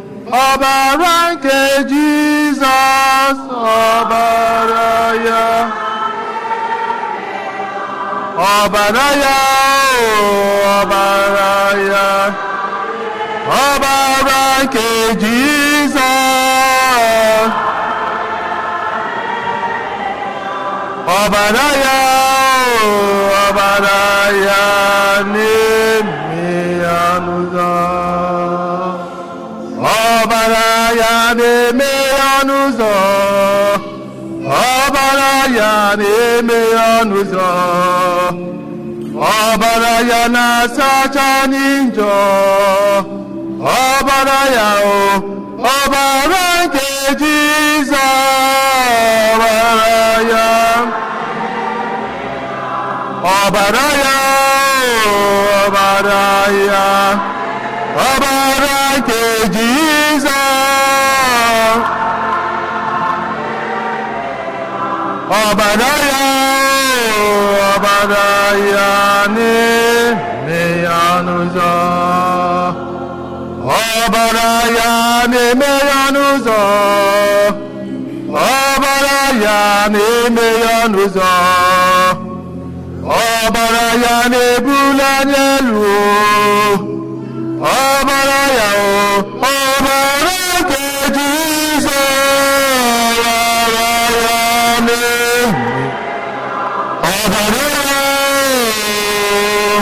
ọbara nke Jizọs, ọbara ya. Ọbara ya o, ọbara ya. Ọbara nke Jizọs. Ọbara ya o, ọbara ya na-eme ya n'ụzọ. Ọbara ya na-eme ya n'ụzọ. Ọbara ya na-eme ya n'ụzọ. Ọbara ya na-asacha anyị njọ. Ọbara ya o, ọbara nke Jizọs, ọbara ya. Ọbara ya o, ọbara ya. Ọbara nke Jizọs. Ọbara ya o, ọbara ya na-eme ya n'ụzọ. Ọbara ya na-eme ya n'ụzọ. Ọbara ya na-eme ya n'ụzọ. Ọbara ya na-ebuli anyị elu. Ọbara ya o, ọbara nke Jizọs, ọbara ya na-eme. Ọbara ya o,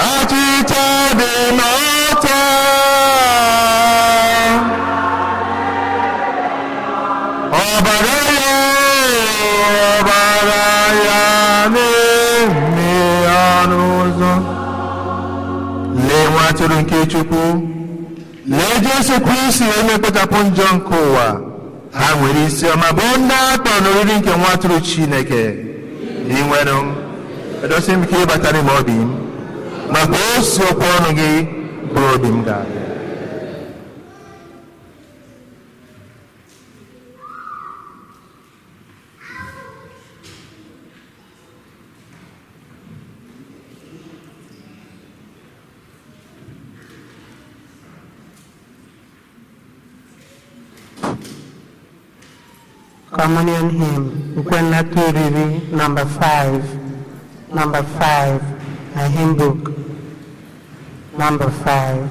achịcha dị n'ọta. Ọbara ya, ọbara ya na-eme ọnụ ụzọ. Lee nwa atụrụ nke Chukwu, lee Jesu Kristi onye kpochapụ njọ nke ụwa. Ha nwere isi ọma bụ ndị atọ n'oriri nke nwa atụrụ Chineke. Dinwenụ m, edosi m ka ịbata n'ime obi m, ma ka o si okwu ọnụ gị bụrụ obi m ga-abịa. Communion hymn, Ukwe Nnata Oriri, number 5, number 5, na hymn book, number 5.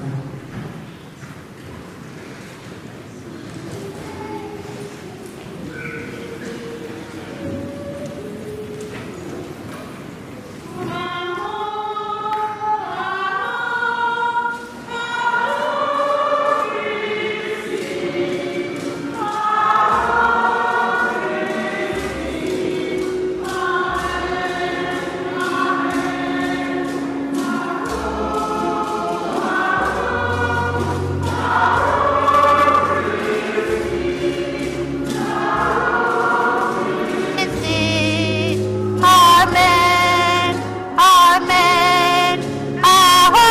Amen. Amen. Ahụ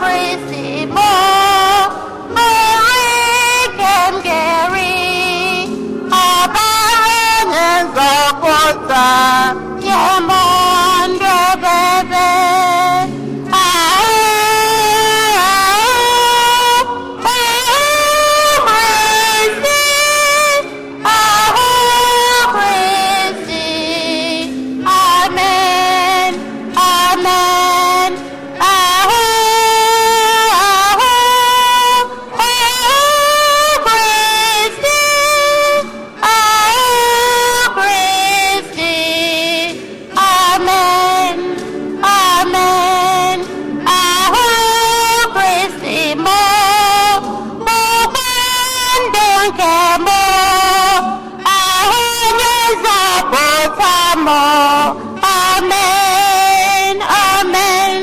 Kristi mụ, mmeri nke m ga-eri, ọbara onye nzọpụta, nye m ndụ ebebe. Ahụ, ahụ, Kristi, ahụ Kristi. Amen. Amen. Ahụ, ahụ, ahụ Kristi, ahụ Kristi. Amen. Amen. Ahụ Kristi mụ, bụkwa ndụ nke mụ. Ahụ onye nzọpụta mụ. Amen. Amen.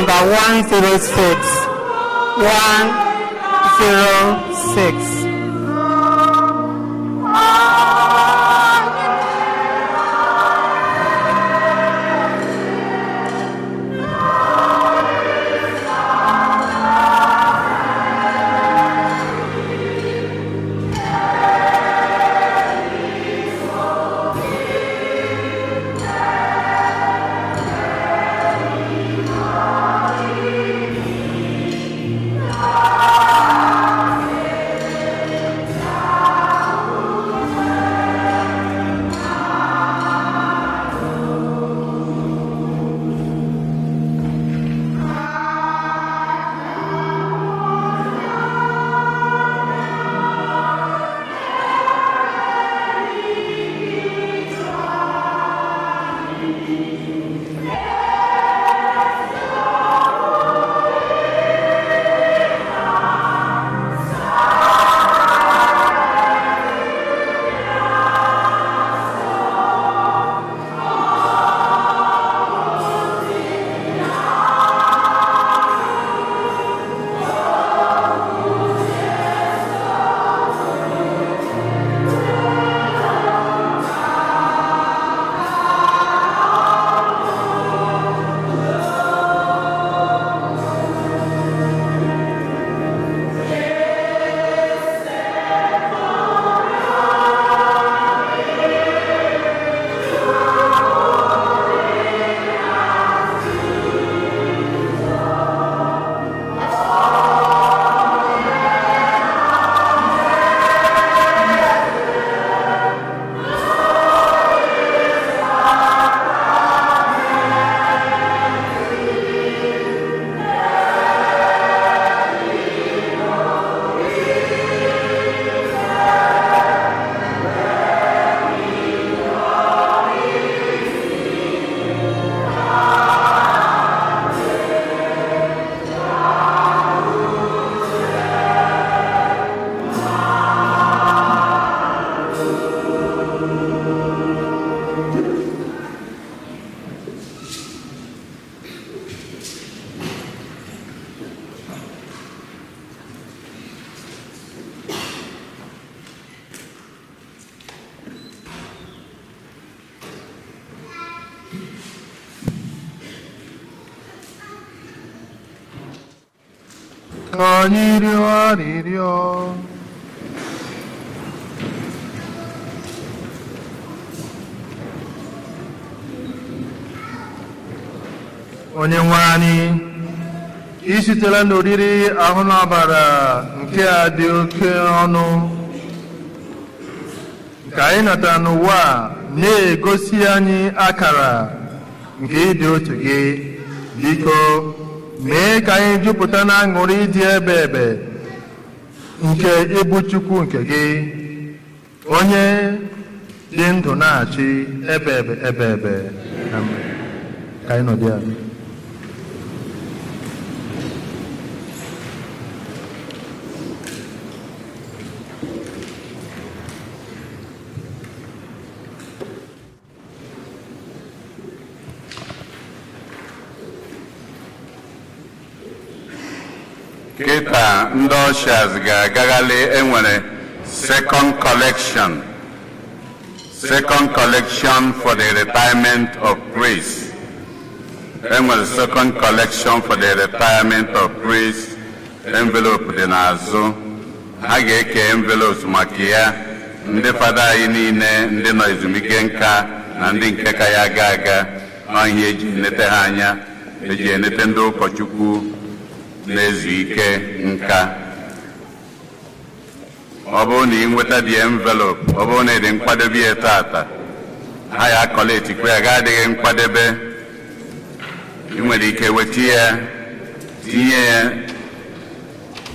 Number 106. 106. Ka anyị rịọ arịrịọ. Onye nwe anyị, i sitela n'oriri ahụ n'ọbara nke a dị oke ọnụ nke anyị natara n'ụwa a na-egosi anyị akara nke ịdị otu gị. Biko mee ka anyị jupụta na aṅụrị dị ebe ebe nke ịbụ Chukwu nke gị, onye dị ndụ na-achị ebe ebe ebe ebe. Amen. Ka anyị nọdụ ala. Kịta ndị ushers ga-agagharị. Enwere second collection, second collection for the retirement of priests. Enwere second collection for the retirement of priests. Envelope dị n'azụ. Ha ga-eke envelopes maka ya. Ndị fada anyị niile, ndị nọ ezumike nka na ndị nke ka ya aga aga ọhịa, eji enete ha anya, eji enete ndị ụkọchukwu na-ezu ike nka. Ọ bụrụ na ị nweta dị envelope, ọ bụrụ na ị dị nkwadebe ya tata, ha ya akọletikwa ya. Ga adịghị nkwadebe, ị nwere ike weta ya, tinye ya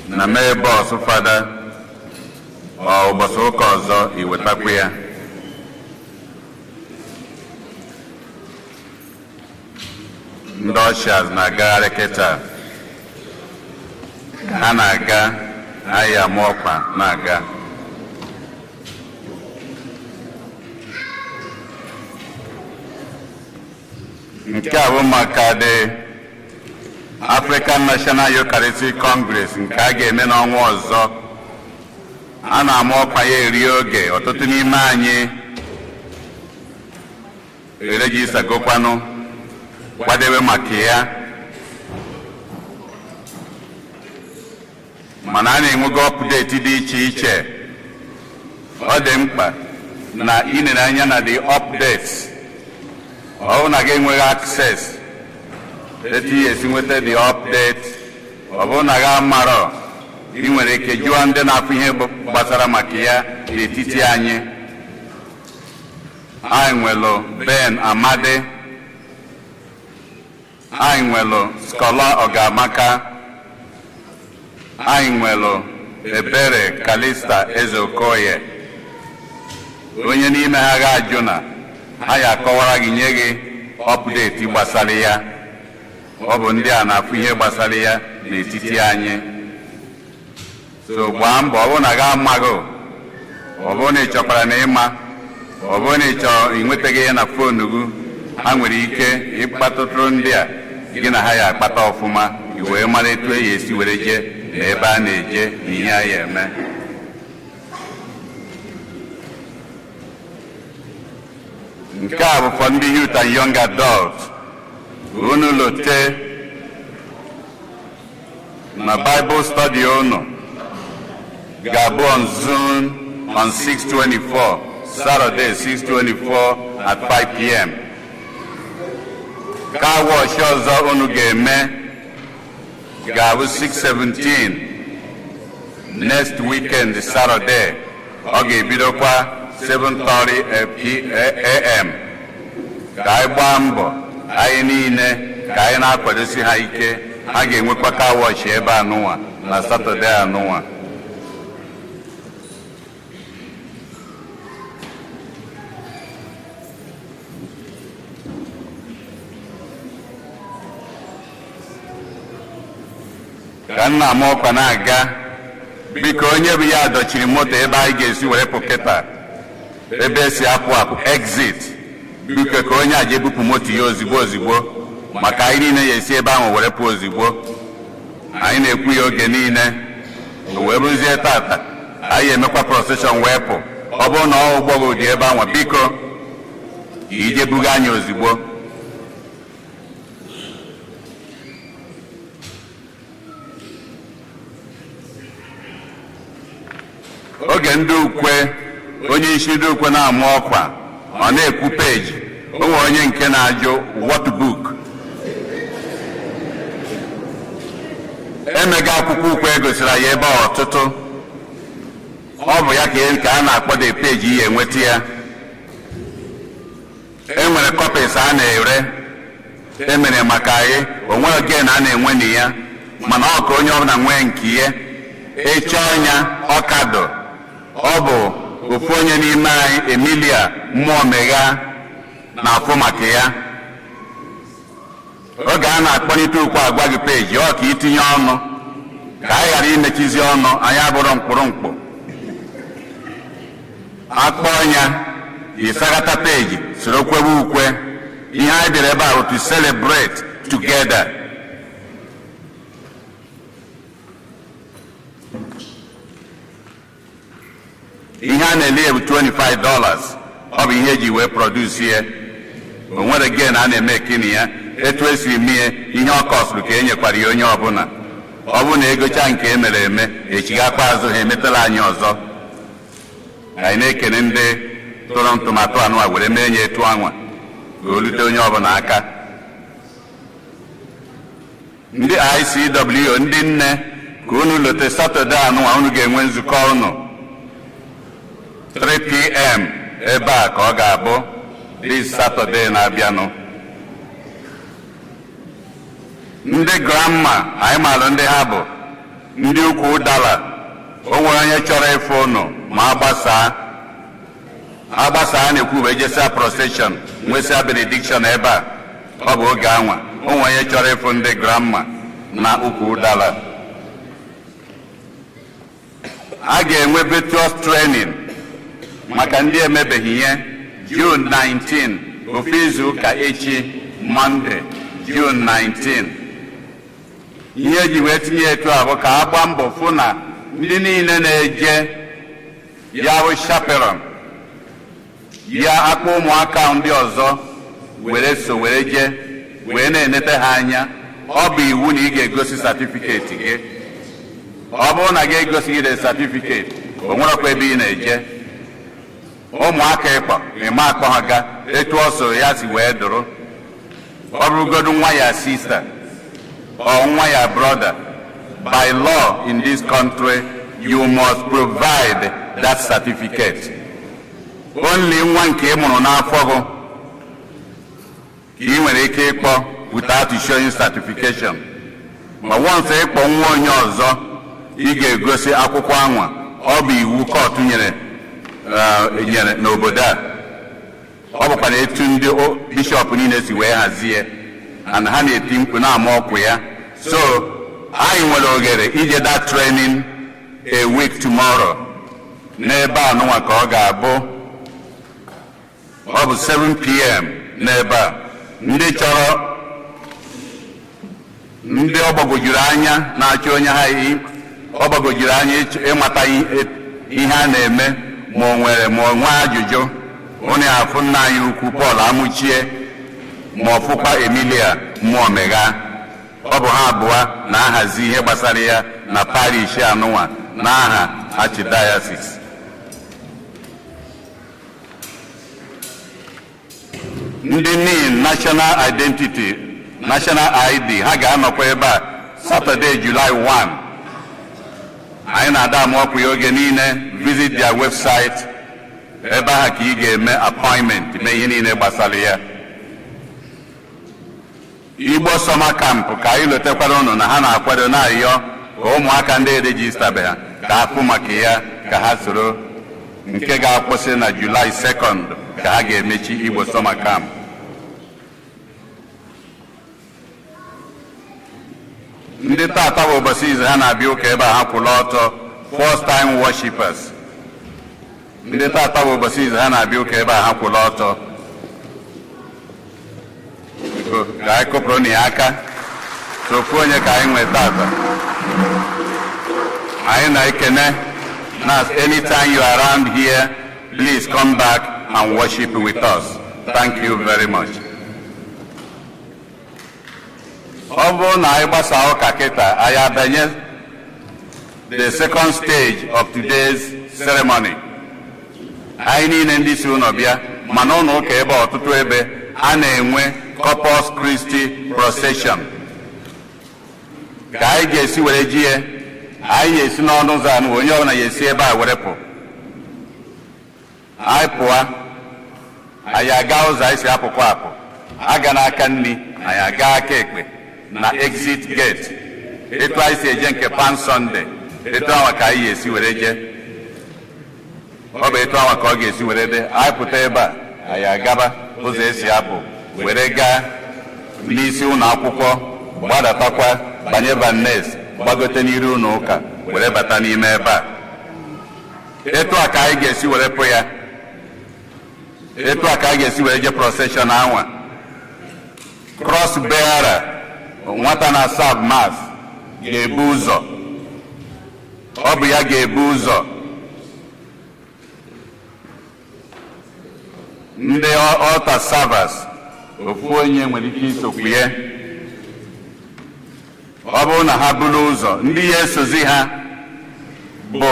na mee bọọsụ fada ọ ụbọchị ụka ọzọ ị wetakwa ya. Ndị ushers na-agagharị kịta. Ha na-aga ahịa ama ọkwa na-aga. Nke a bụ maka the African National Eucharistic Congress nke a ga-eme n'ọnwa ọzọ, a na-ama ọkwa ya eri oge. Ọtụtụ n'ime anyị eregistergokwanụ, kwadebe maka ya, mana a na-enwego update dị iche iche. Ọ dị mkpa na ị anya na the updates. Ọ bụrụ na gị enweghị access etu ị esi nweta the update, ọ bụrụ na gị amarọ, ị nwere ike jụọ ndị na-afụ ihe gbasara maka ya n'etiti anyị. Anyị nwelụ Ben Amadi, anyị nwelụ Scholar Ọgamaka, anyị nwelụ Ebere Kalista Ezeokoye. Onye n'ime ha ga-ajụ na ha ya akọwara gị, nye gị update gbasara ya. Ọ bụ ndị a na-afụ ihe gbasara ya n'etiti anyị. So gbaa mbọ, ọ bụrụ na gị amaghị, ọ bụrụ na ị chọkwara na ịma, ọ bụrụ na ị chọrọ ịnwetaghị ya na phone gị, ha nwere ike ịkpatụtụrụ ndị a gị na ha ya akpata ọfụma, i wee mara etu e esi were jee na ebe a na-eje na ihe a ya eme. Nke a bụ for ndị youth and young adult. Unu lote na Bible study unu ga-abụ on Zoom on 6/24, Saturday 6/24 at 5 p.m. Car wash ọzọ unu ga-eme ga-abụ 6/17, next weekend Saturday. Ọ ga-ebidokwa 7:30 a.m. Ka anyị gbaa mbọ, anyị niile, ka anyị na-akwadosi ha ike. Ha ga-enwekwa car wash ebe anụnwa na Saturday anụnwa. Ka nna m ọkwa na-aga, biko, onye bụ ya dọchiri moto ebe anyị ga-esi were pụ kịta, ebe esi apụ apụ, exit, biko, ka onye a je bupụ moto ya ozigbo ozigbo, maka anyị niile ya esi ebe ahụ were pụ ozigbo. Anyị na-ekwu ya oge niile, o wee bụrụzie tata anyị emekwa procession wee pụ. Ọ bụrụ na ọ ụgbọ gị dị ebe ahụ, biko, ka ije buga anyị ozigbo. Oge ndị ukwe, onye isi ndị ukwe na-amụ ọkwa, ọ na-ekwu peji, o nwere onye nke na-ajụ, "What book?" Emega akwụkwọ ukwe gosiri anyị ebe a ọtụtụ. Ọ bụ ya ka a na-akpọ the page ihe enweta ya. E nwere copies a na-ere, emere maka anyị. O nwere gain a na-enwe na ya, mana ọ ka onye ọbụla nwee nke ya. Ịchọ ọnya ọkado, ọ bụ ofu onye n'ime anyị, Emilia Mmụọ Megha, na-afụ maka ya. Oge a na-akpọlite ukwu, agwa gị peji ọ ka itinye ọnụ, ka anyị ghara imechizi ọnụ anyị abụrụ mkpụrụ mkpụ. Akpọ ya, ịsaghata peji, soro kwebe ukwe. Ihe anyị bịara ebe a bụ to celebrate together. Ihe a na-ele bụ $25. Ọ bụ ihe eji wee produce ya. O nwere gain a na-eme kini ya. Etu esi mie ihe ọ costụrụ ka e nyekwara ya onye ọbụla. Ọ bụrụ na egocha nke e mere eme, echigakwa azụ, ha emetala anyị ọzọ. Anyị na-ekene ndị tụrụ ntụmatụ anụwa were mee ya etu anwa ka o lute onye ọbụla aka. Ndị ICW, ndị nne, ka unu lote Saturday anụwa unu ga-enwe nzukọ unu 3 p.m. ebe a ka ọ ga-abụ, this Saturday na-abịanụ. Ndị grandma anyị maara ndị ha bụ ndị ukwu ụdara. O nwere onye chọrọ ịfụ unu ma agbasaa agbasaa na-ekwu bụ ejesia procession, nwesịa benediction ebe a. Ọ bụ oge anwa o nwere onye chọrọ ịfụ ndị grandma na ukwu ụdara. A ga-enwe virtual training maka ndị emebeghị ihe, June 19, ofu izu ụka echi, Monday, June 19. Ihe eji wee tinye etu a bụ ka a gbaa mbọ fụ na ndị niile na-eje ya bụ chaperon ya akpọ ụmụaka ndị ọzọ were so were jee wee na-enete ha anya. Ọ bụ iwu na ị ga-egosi certificate gị. Ọ bụrụ na gị egosighị the certificate, o nwerekwa ebe ị na-eje. Ụmụaka ịkpọ ịma akpọ ha ga etu ọ so ya si wee dụrụ. Ọ bụrụgodu nwa ya sister or nwa ya brother, by law in this country you must provide that certificate. Only nwa nke ị mụrụ n'afọ gị ka ị nwere ike ịkpọ without showing certification, ma once ịkpọ nwa onye ọzọ, ị ga-egosi akwụkwọ anwa. Ọ bụ iwu court nyere n'obodo a. Ọ bụkwa na etu ndị bishọp niile si wee hazie and ha na-eti mkpu na-ama ọkụ ya. So anyị nwere oghere ije that training a week tomorrow n'ebe a nụnwa ka ọ ga-abụ. Ọ bụ 7 p.m. n'ebe a. Ndị chọrọ, ndị ọ gbagwojuru anya na-achọ onye ha, ọ gbagwojuru anya ịmata ihe a na-eme, ma o nwere ma o nwee ajụjụ, onye afụ nna anyị ukwu Paul Amụchie ma ọ fụkwa Emilia Mmụọ Megha. Ọ bụ ha abụọ na-ahazi ihe gbasara ya na parish anụnwa n'aha Archdiocese. Ndị NIN, National Identity, National ID, ha ga-anọkwa ebe a Saturday, July 1. Anyị na-ada ama ọkwa ya oge niile. Visit their website, ebe ahụ ka ị ga-eme appointment, mee ihe niile gbasara ya. Igbo Summer Camp, ka anyị lotekwara ụnụ na ha na-akwado, na-ayọ ka ụmụaka ndị eregisterbe ha ka afụ maka ya, ka ha soro nke ga-akwụsị na July 2nd ka ha ga-emechi Igbo Summer Camp. Ndị tata bụ ụbọchị izu ha na-abịa ụka ebe a, ha kwụla ọtọ. First time worshipers, ndị tata bụ ụbọchị izu ha na-abịa ụka ebe a, ha kwụla ọtọ. Biko, ka anyị kụpụrụ na ya aka. Ofu onye ka anyị nwee tata. Anyị na-ekene na anytime you are around here, please come back and worship with us. Thank you very much. Ọ bụrụ na anyị gbasaa ụka kịta, anyị abanye the second stage of today's ceremony. Anyị niile ndị si ụlọ bịa, mana ụlọ ụka ebe ọtụtụ ebe a na-enwe Corpus Christi procession, ka anyị ga-esi were ji ya. Anyị ga-esi n'ọnụ ụzọ anụ, onye ọbụla ga-esi ebe a were pụ. Anyị pụọ, anyị aga ụzọ anyị si apụkwa apụ, aga n'aka nri, anyị aga aka ekpe na exit gate. Etu anyị si eje nke Palm Sunday, etu ahụ ka anyị ga-esi were jee. Ọ bụ etu ahụ ka ọ ga-esi were dị. Anyị pụta ebe a, anyị agaba ụzọ esi apụ were gaa n'isi ụlọ akwụkwọ, gbadatakwa banye Van Ness, gbagote n'iru ụlọ ụka were bata n'ime ebe a. Etu a ka anyị ga-esi were pụ ya. Etu a ka anyị ga-esi were jee procession anwa. Cross bearer, nwata na serve mass, ga-ebu ụzọ. Ọ bụ ya ga-ebu ụzọ. Ndị altar servers, ofu onye nwere ike isokwu ya. Ọ bụrụ na ha buru ụzọ, ndị ya esozi ha bụ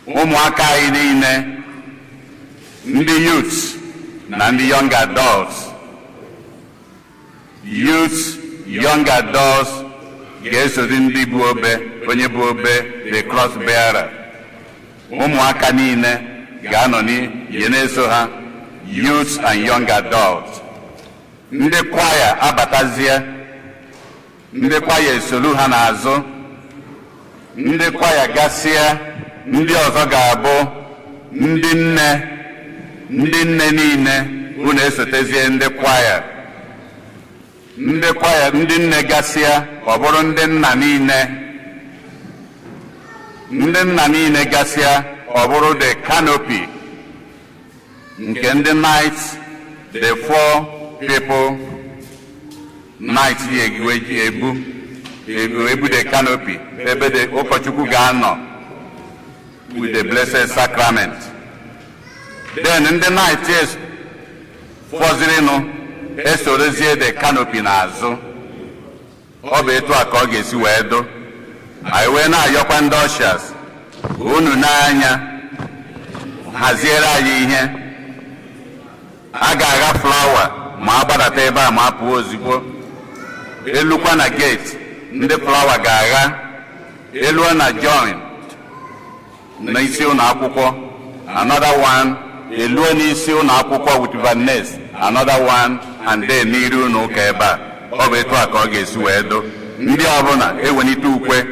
ụmụaka anyị niile, ndị youths na ndị young adults. Youths, young adults ga-esozi ndị bu obe, onye bu obe, the cross bearer. Ụmụaka niile ga-anọ n'ihe na-eso ha, youths and young adults. Ndị kwaya abatazie, ndị kwaya esolu ha n'azụ. Ndị kwaya gasịa, ndị ọzọ ga-abụ ndị nne. Ndị nne niile, unu esotezie ndị kwaya. Ndị kwaya, ndị nne gasịa, ọ bụrụ ndị nna niile. Ndị nna niile gasịa, ọ bụrụ the canopy nke ndị knights, the four people Knight ya ebu ebu ebu the canopy, ebe the ụkọchukwu ga-anọ with the Blessed Sacrament. Then ndị knight fọzirinụ esorozie the canopy n'azụ. Ọ bụ etu a ka ọ ga-esi wee do. Anyị wee na-ayọkwa ndị ushers, unu n'anya haziere anyị ihe a ga-agha flower ma a gbadata ebe a, ma a pụọ ozugbo. Elukwa na gate, ndị flower ga-agha. Eluo na join n'isi ụlọ akwụkwọ, another one. Eluo n'isi ụlọ akwụkwọ with Vanes, another one. And then n'iru ụlọ ụka ebe a. Ọ bụ etu a ka ọ ga-esi wee do. Ndị ọbụla ewelite ukwe,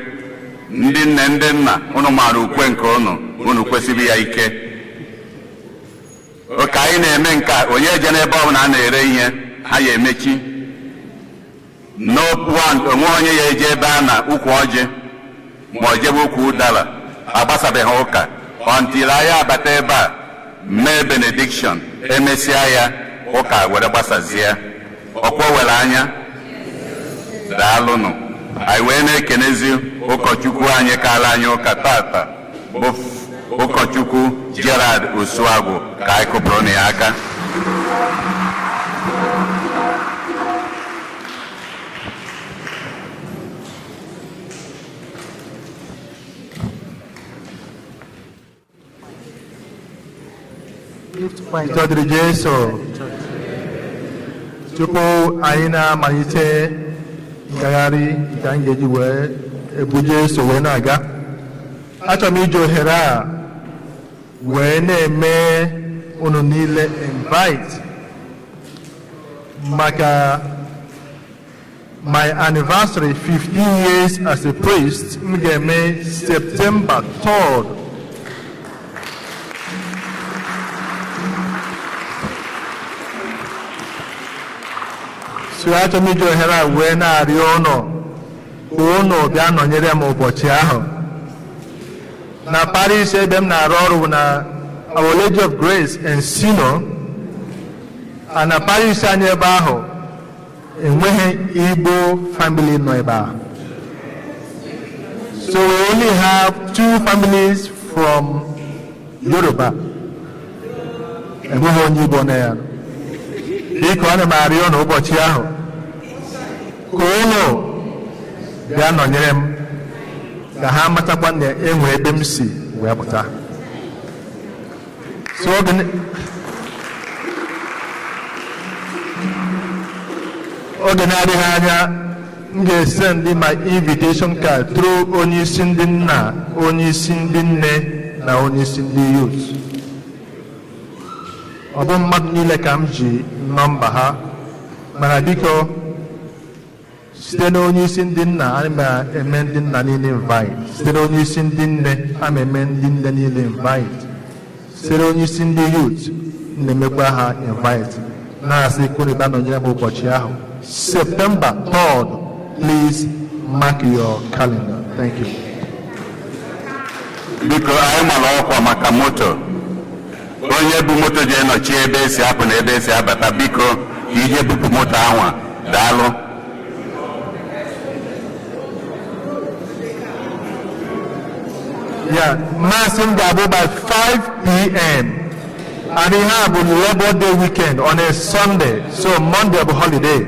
ndị nne, ndị nna, unu maara ukwe nke unu, unu kwesịrị ya ike. Oke anyị na-eme nka, onye eje n'ebe ọbụla a na-ere ihe, ha ya emechi. No one, onwe onye ya eje ebe a na ukwu ọjị ma ọ jebe ukwu ụdara agbasabeghị ụka until anyị abata ebe a mee benediction. Emesịa ya, ụka were gbasazie. Ọkwọ were anya. Daalụnụ. Anyị wee na-ekenezi ụkọchukwu anyị kaala anyị ụka tata, bụ Ụkọchukwu Gerard Osuagwu. Ka anyị kụpụrụ na ya aka. Otito dịrị Jesu. Tupu anyị na-amalite ngagharị nke anyị ga-eji wee ebu Jesu wee na-aga, achọrọ m iji ohere a wee na-eme unu niile invite maka my anniversary, 15 years as a priest, m ga-eme September 3rd. So achọrọ m iji ohere a wee na-arịọ ụnụ ka ụnụ bịa nọnyere m ụbọchị ahụ na parish ebe m na-arụ ọrụ bụ na Our Lady of Grace, Encino. And na parish anyị ebe ahụ, enweghị Igbo family nọ ebe ahụ, so we only have two families from Yoruba. Enweghị onye Igbo nọ ya. Biko, ana m arịọ n'ụbọchị ahụ ka ụnụ bịa nọnyere m, ka ha matakwa na enwe ebe m si wee pụta. So oge na-adịghị anya, m ga-esend my invitation card through onye isi ndị nna, onye isi ndị nne na onye isi ndị youth. Ọ bụ mmadụ niile ka m ji nọmba ha, mana biko, site n'onye isi ndị nna, ana m eme ndị nna niile invite. Site n'onye isi ndị nne, ana m eme ndị nne niile invite. Site n'onye isi ndị youth, m na-emekwa ha invite, na-asị ka unu bịa nọnyere m ụbọchị ahụ, September 3rd. Please mark your calendar. Thank you. Biko, anyị mara ọkwa maka moto. Onye bụ moto ji enọchi ebe esi apụ na ebe esi abata, biko, ka ije bupụ moto anwa. Daalụ. Yeah, Mass m ga-abụ by 5 p.m. And ihe a bụ Labor Day weekend on a Sunday. So Monday bụ holiday.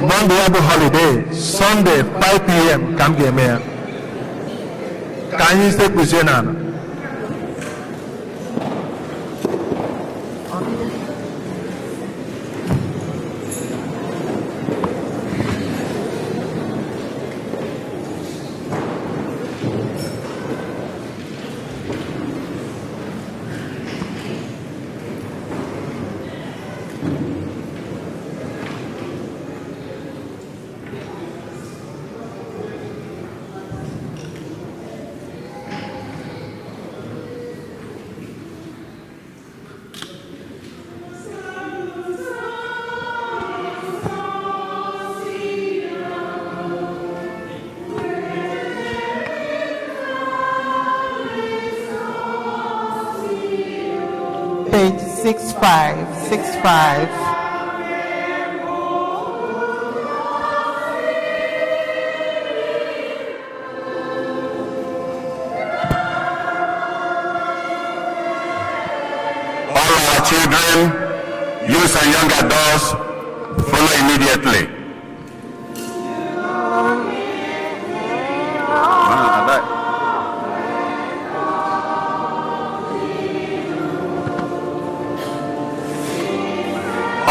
Monday ya bụ holiday. Sunday 5 p.m. ka m ga-eme ya. Ka anyị sekpuzie n'ala. Page 6565. Our children, youth and young adults, follow immediately. Ah,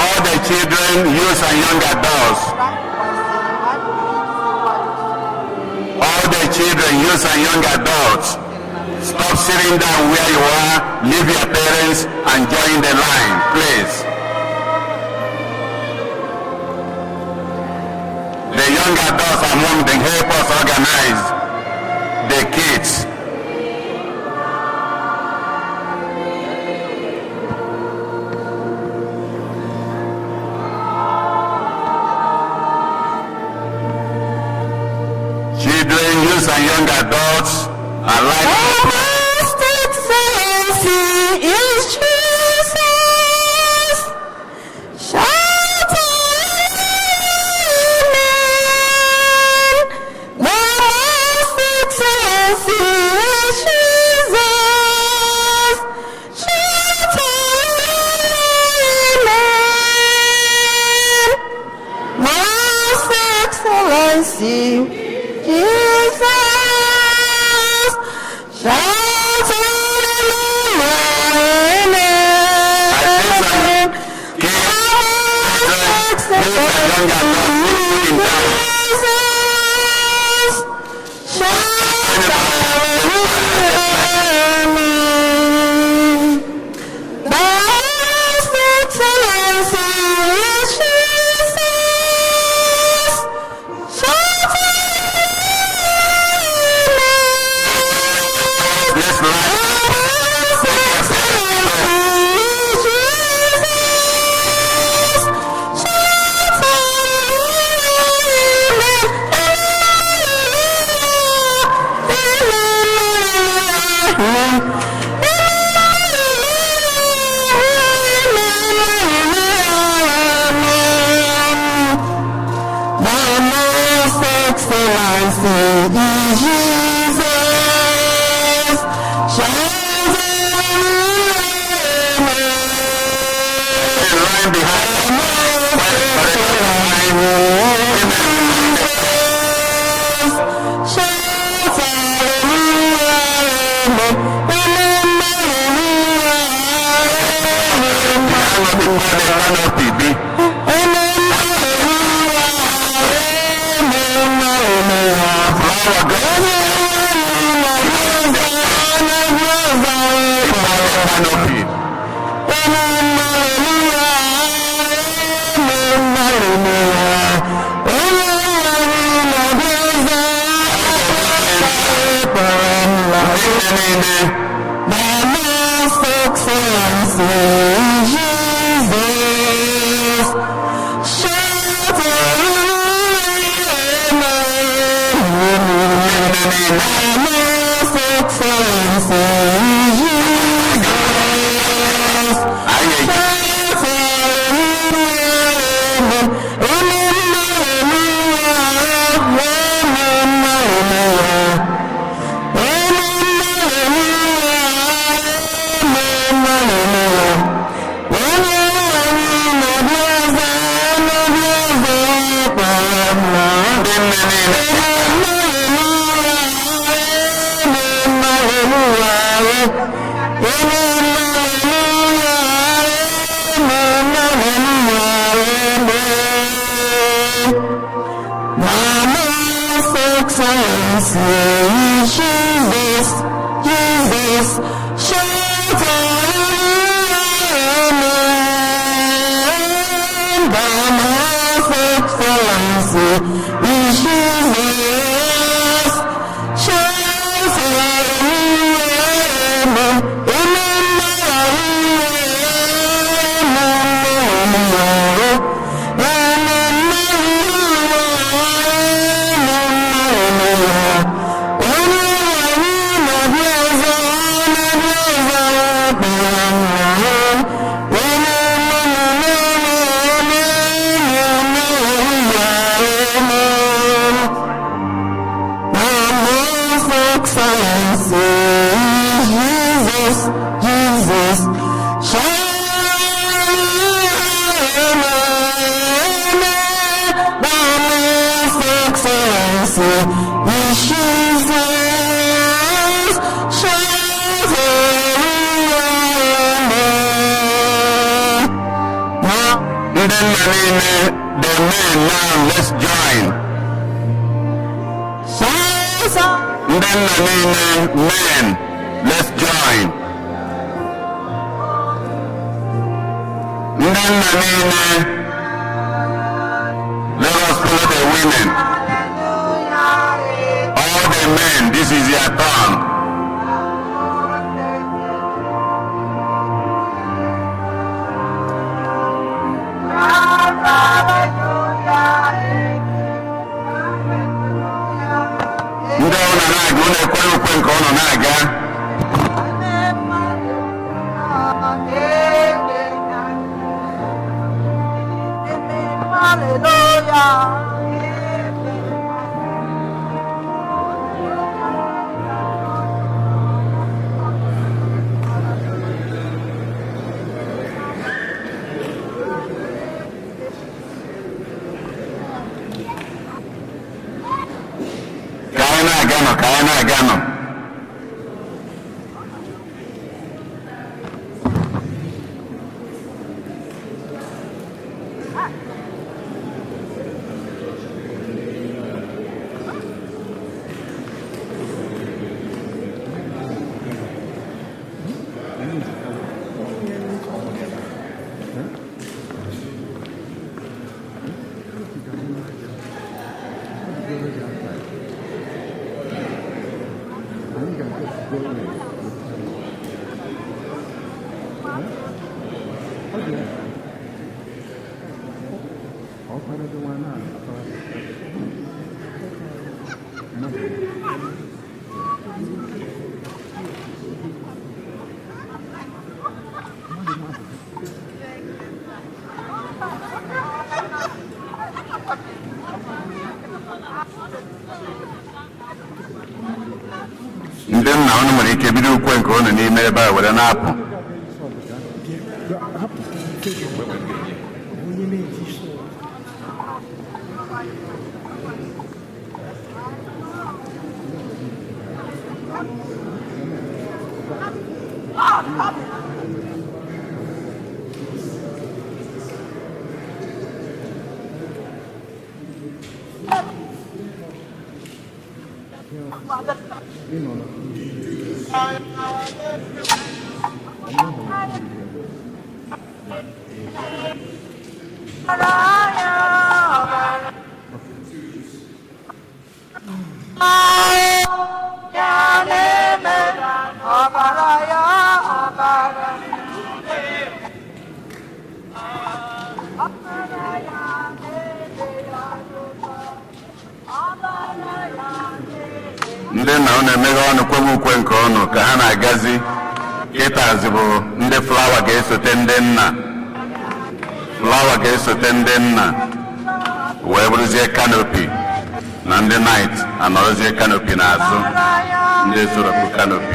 all the children, youth and young adults, all the children, youth and young adults, stop sitting down where you are, leave your parents and join the line, please. The young adults among them, help us organize the kids. Children, youth and young adults are like Most Excellency is Jesus. Shout amen. The most Excellency is Jesus. Shout amen. Most Excellency Jesus. Shout amen. Kids, children, youth and young adults sitting down. Jesus. Shout amen. The most Excellency is Jesus. Shout amen. Let's line. Most Excellency is Jesus. Shout amen. The most Excellency is Jesus. Shout amen. The line behind. Shout hallelujah, Before the canopy be. Flower girl. Before the canopy. Ndị niile. The most Excellency Jesus. Shout amen. The most Excellency Jesus. Anyị eji Shout amen. Amen. Ndị nne niile. Jesus, Jesus, shout amen. The most Excellency is Jesus. Shout amen. Amen. Jesus, Jesus, shout Ndị nna niile, the men now, let's join. Ndị nna niile, men, let's join. Ndị nna niile, let us follow the women. All the men, this is your turn. Ndị ụlọ na-aga, ụlọ ekwere ukwe nke ụlọ na-aga. Hallelujah. Ka anyị na-aga nọ, ka anyị na-aga nọ. Ndị nna, unu nwere ike bido ukwe nke unu n'ime ebe a were na-apụ. Ọbara ya, ọbara. Ọbara ya na-eme ya n'ụzọ. Ọbara ya na-eme. Ndị nna, unu emeghe ọnụ kwebe ukwe nke ọnụ ka ha na-agazi. Kịtazi bụ ndị flower ga-esote ndị nna. Flower ga-esote ndị nna, wee bụrụzie canopy na ndị knight anọrọzie canopy n'azụ, ndị soropụ canopy.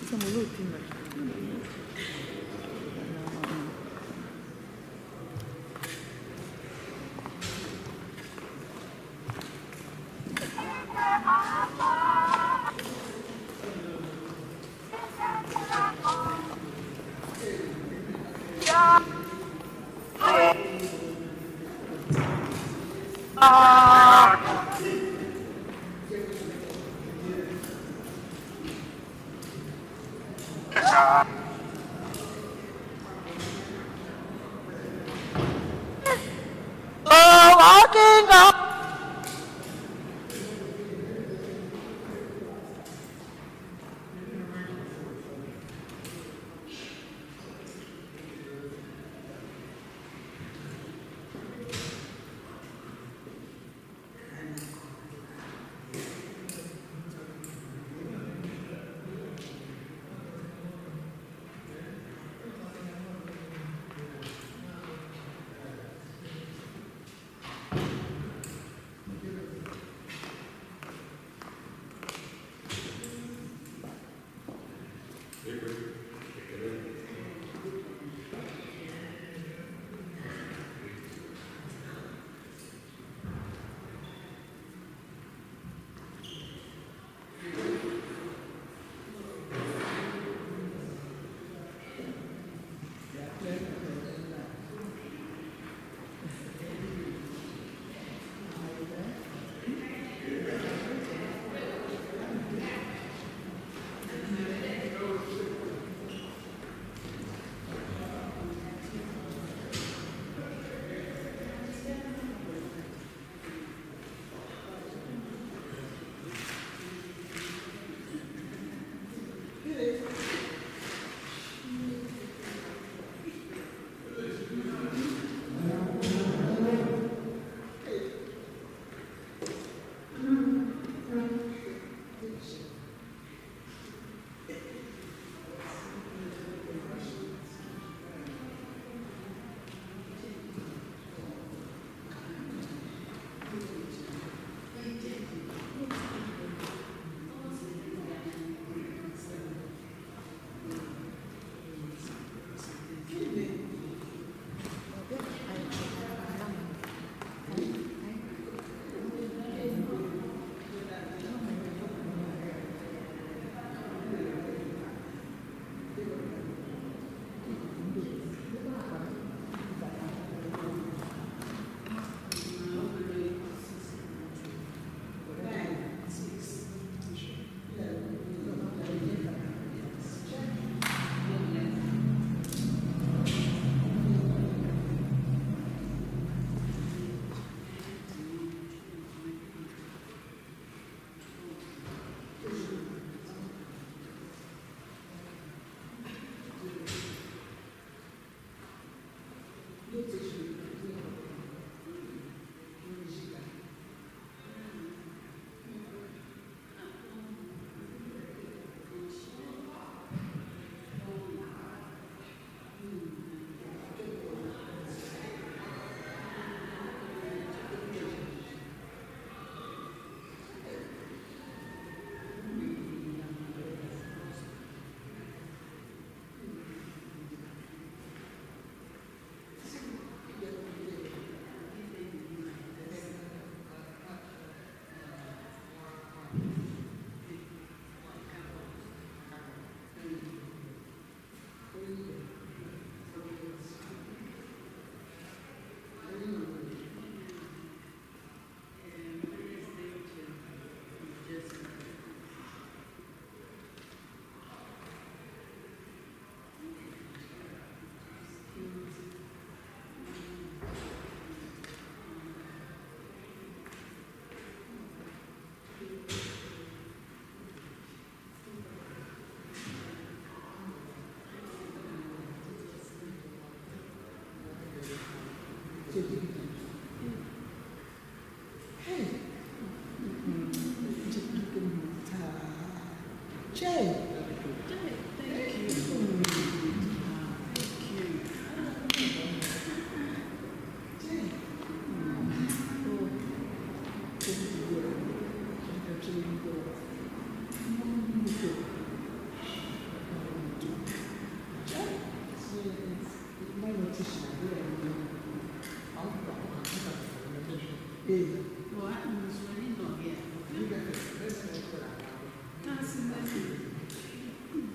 Siamo l'ultima. Yeah. Oh, walking on.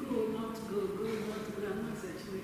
Go, not go, go, not go. I'm not such a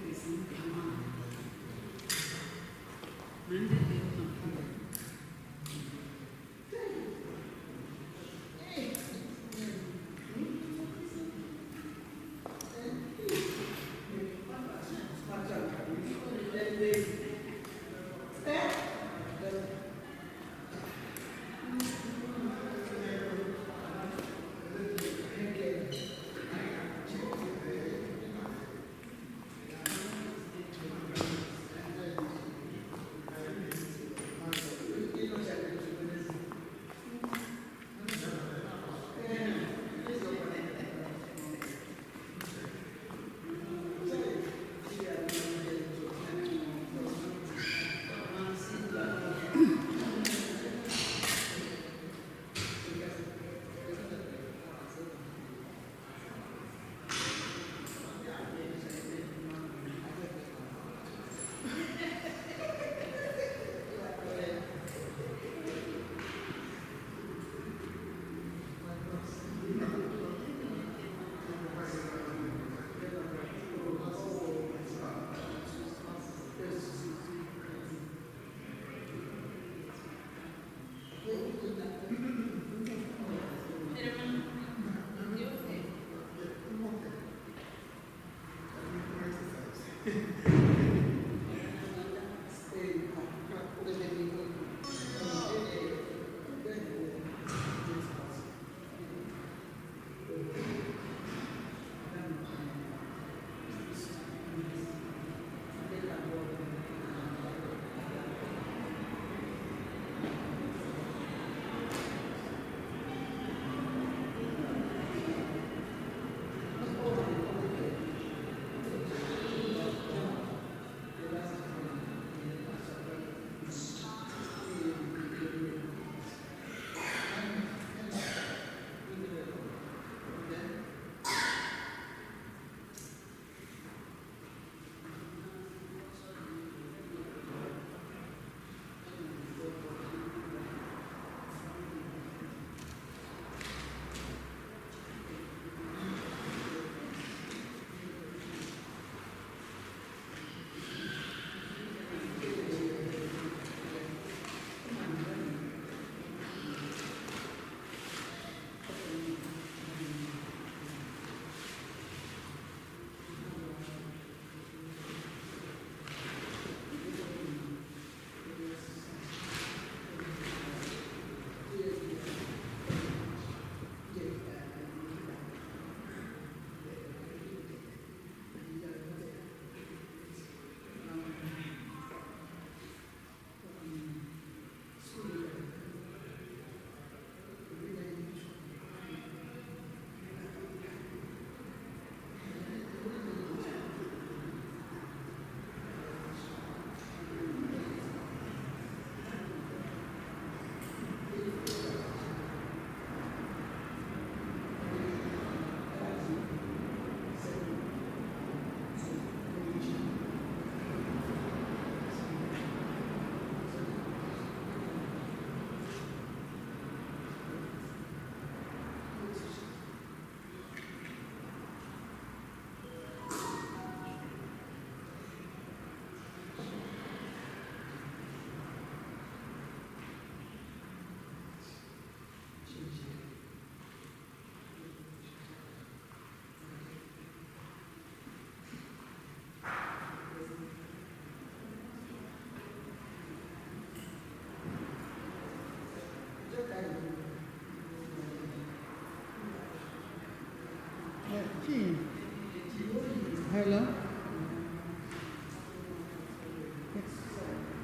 Hello?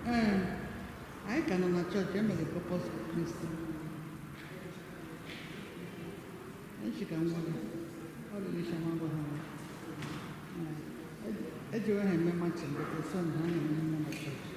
Ee, anyị ka nọ na chọọchị emere Corpus Christi. Echi ka nwa gị, ọ dị n'isi nwa gwa ha. Ee, ejiwe ha eme machin, but son ha na-eme nwa na chọọchị.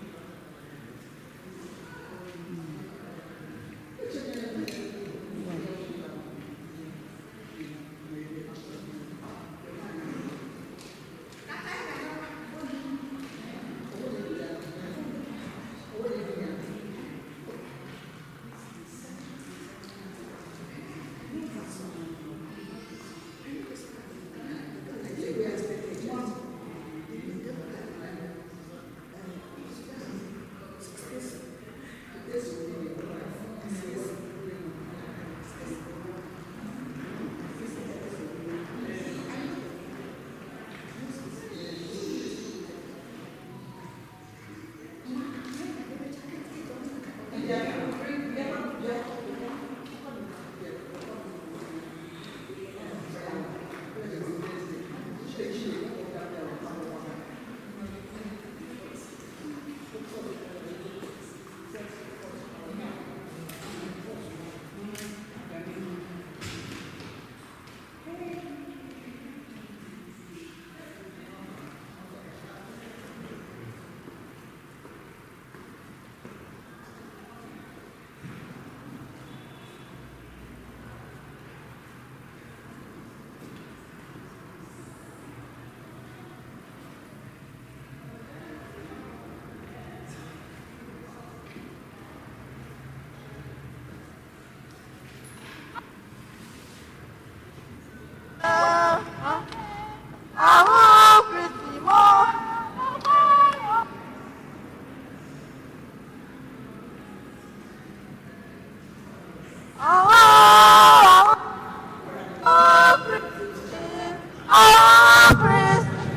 Ahụ Kristi mụ. Ahụ Kristi, ahụ Kristi.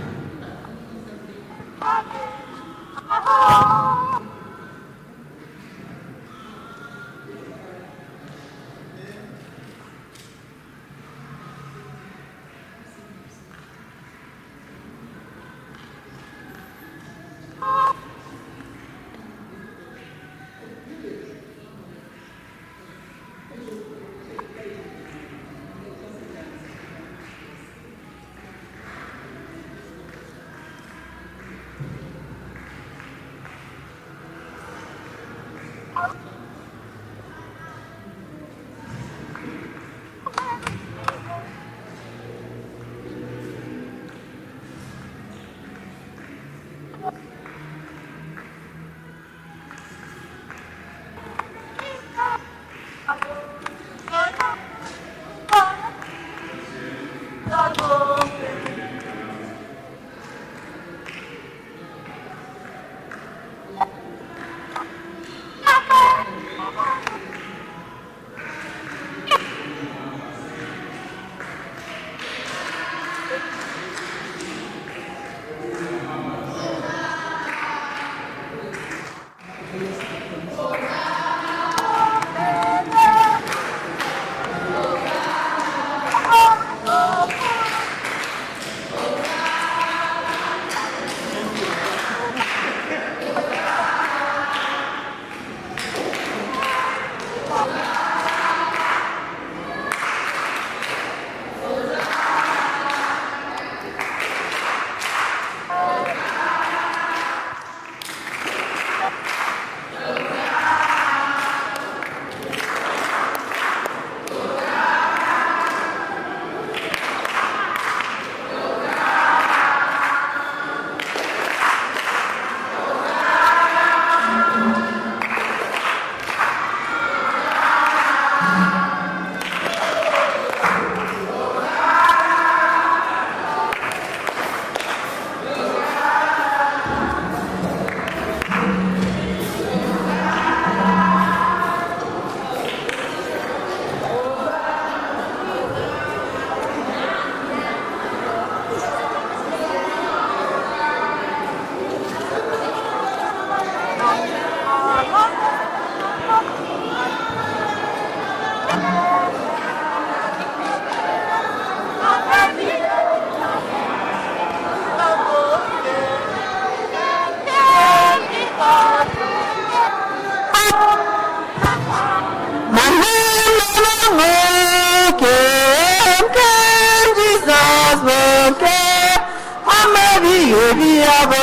ebi ya bụ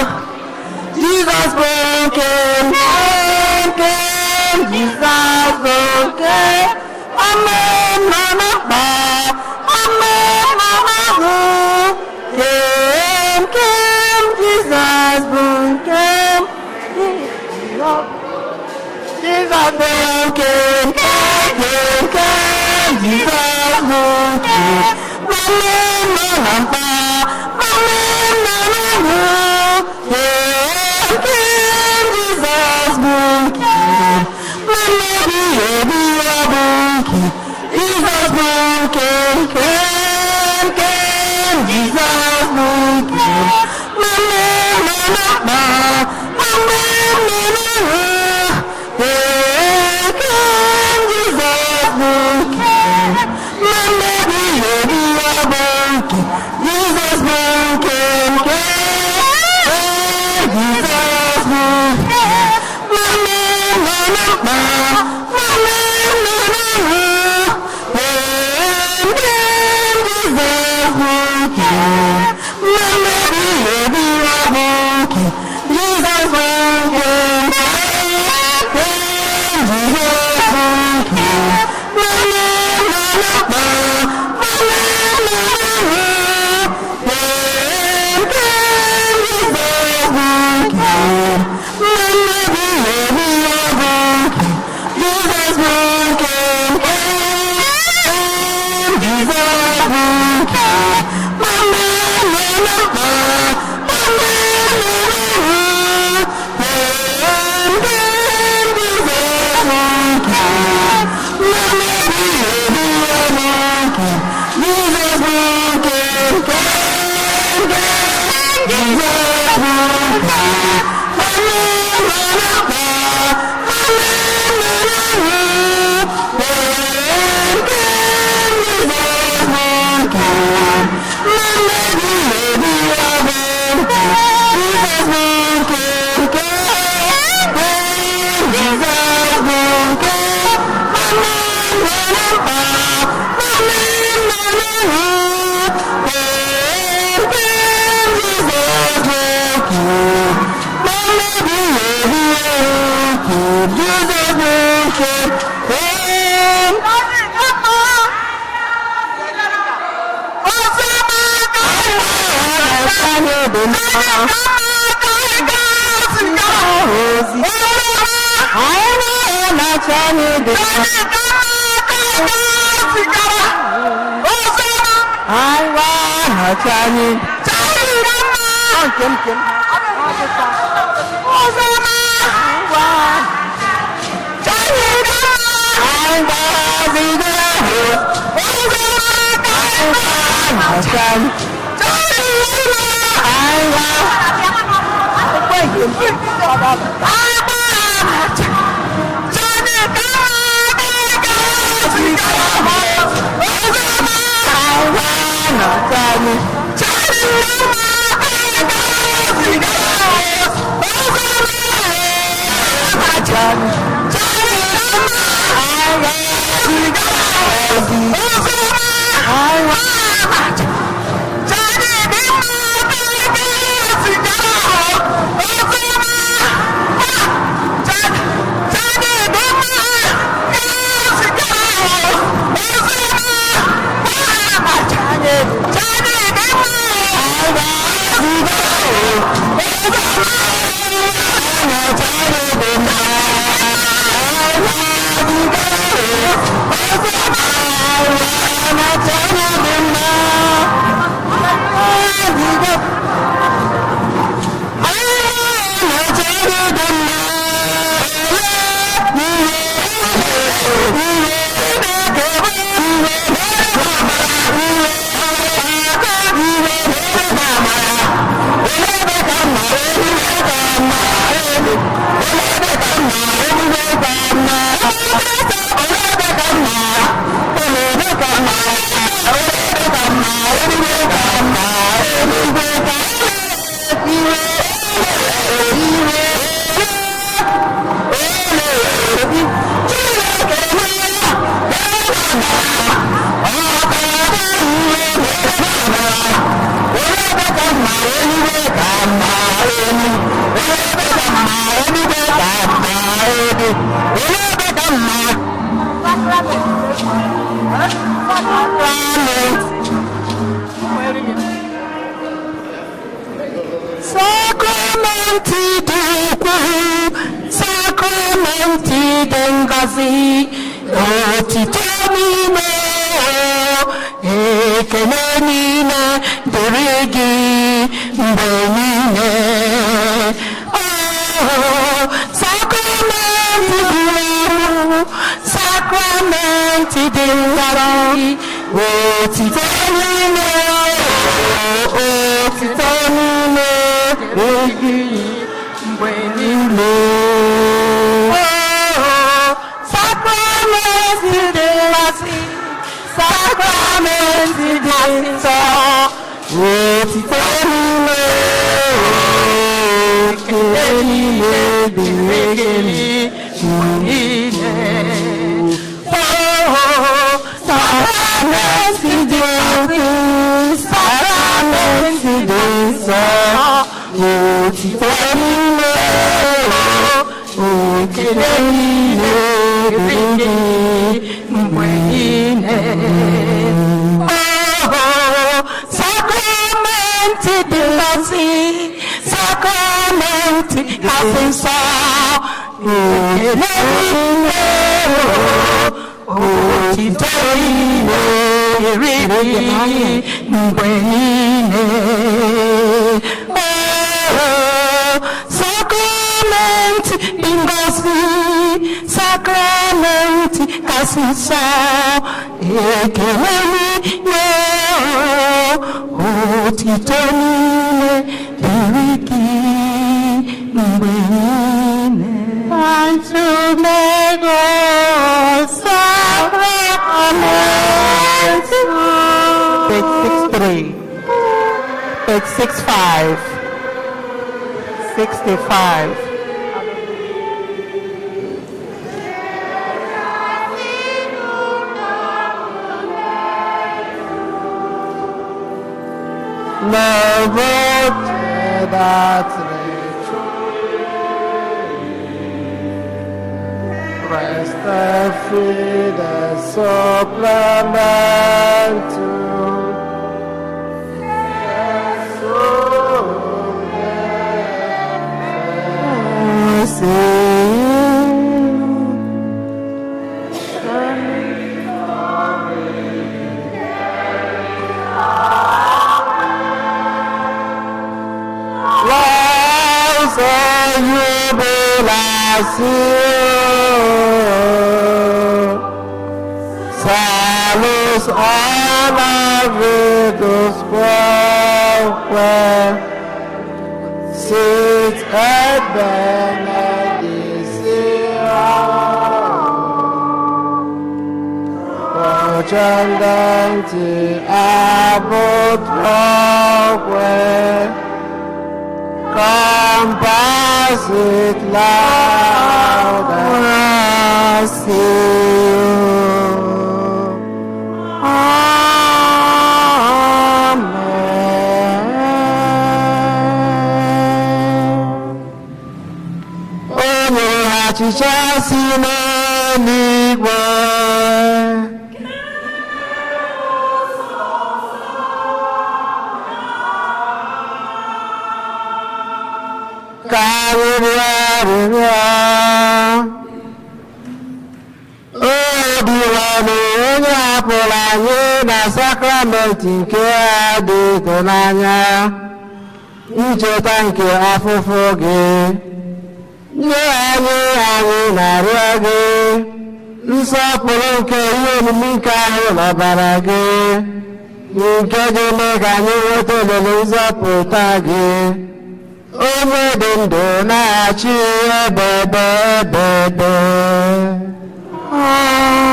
Jizọs bụ nke m, nke m, Jizọs bụ nke m. Ome m nọ na mkpa, ome m nọ n'ahụ. Nke m, nke m, Jizọs bụ nke m. Jizọs bụ nke m, nke m, nke m, Jizọs bụ nke m. Mama m nọ na mkpa, mama m nọ n'ahụ. Nke m, nke m, Jizọs bụ nke m. Mama bi ebi ya bụ nke m. Jizọs bụ nke m, nke m, nke m, Jizọs bụ nke m. Mama m nọ na mkpa, mama m nọ n'ahụ. Jesus Thank you. Olee ebe ka mma? Sacrament. Sakramenti dị ukwuu, sakramenti dị ngọzi, otito niile, ekele niile dịrị gị mgbe niile. Oh, sakramenti dị ukwuu, sakramenti dị ngọzi, otito niile, otito niile dịrị gị mgbe niile. Oh, sakramenti dị ngọzi, sakramenti dị nsọ, otito niile, ekele niile dịrị gị mgbe niile. Oh, sakramenti dị ukwuu, sakramenti dị nsọ, otito niile, ekele niile dịrị gị mgbe niile. Oh, sakramenti dị ngọzi, sakramenti kasị nsọ, ekele niile, otito niile dịrị gị mgbe niile. Oh, sakramenti dị ngọzi, sakramenti kasị nsọ, ekele niile, otito niile dịrị gị mgbe niile. Unto me, sacrament. Page 63, page 65, 65. Love that Resta fide supplementum. Salus alla virtus quoque sit et benedictio procedenti apud quoque compassit laude. Amen. Onye achịcha si n'eluigwe. Ka arịrịọ arịrịọ. Obiwanụ onye hapụrụ anyị na sakramenti nke a dị ịtụnanya, ncheta nke afụfụ gị. Nye anyị, anyị na-arịọ gị, nsọpụrụ nke ihe omimi nke ahụ n'ọbara gị, nke ga-eme ka anyị nweta olele nzọpụta gị. Onye dị ndụ na-achị ebe ebe ebe ebe. Amen.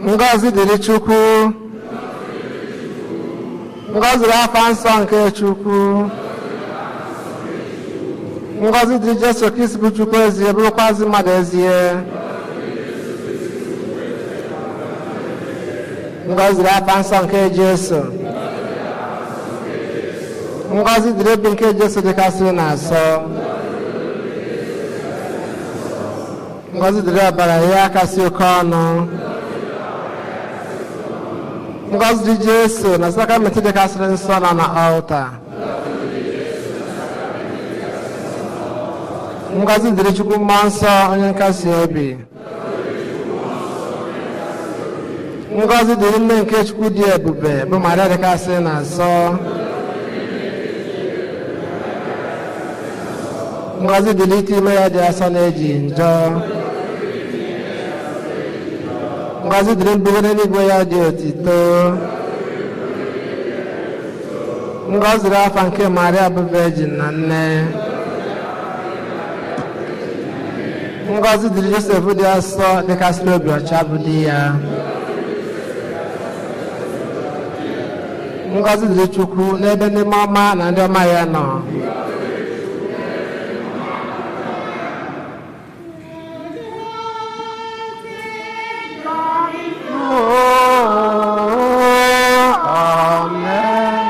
Ngọzi dịrị Chukwu. Ngọzi dịrị afa nsọ nke Chukwu. Ngọzi dịrị Jesu Kristi bụ Chukwu ezie, bụrụkwazị mmadụ ezie. Ngọzi dịrị afa nsọ nke Jesu. Ngọzi dịrị obi nke Jesu dịkasịrị na asọ. Ngọzi dịrị ọbara ya kasị oke ọnụ. Ngọzi dị Jesu na sakramenti dịkasịrị nsọ nọ na ọlta. Ngọzi dịrị Chukwu mmụọ nsọ, onye nkasi obi. Ngọzi dịrị nne nke Chukwu dị ebube, bụ Maria dịkasị na nsọ. Ngọzi dịrị ite ime ya dị asọ na-eji njọ. Ngọzi dịrị mbugo n'eluigwe ya dị otito. Ngọzi dịrị afa nke Maria bụ Virgin na nne. Ngọzi dịrị Josef dị asọ dịkasịrị obi ọcha, bụ di ya. Ngọzi dịrị Chukwu n'ebe ndị ọma na ndị ọma ya nọ. Amen.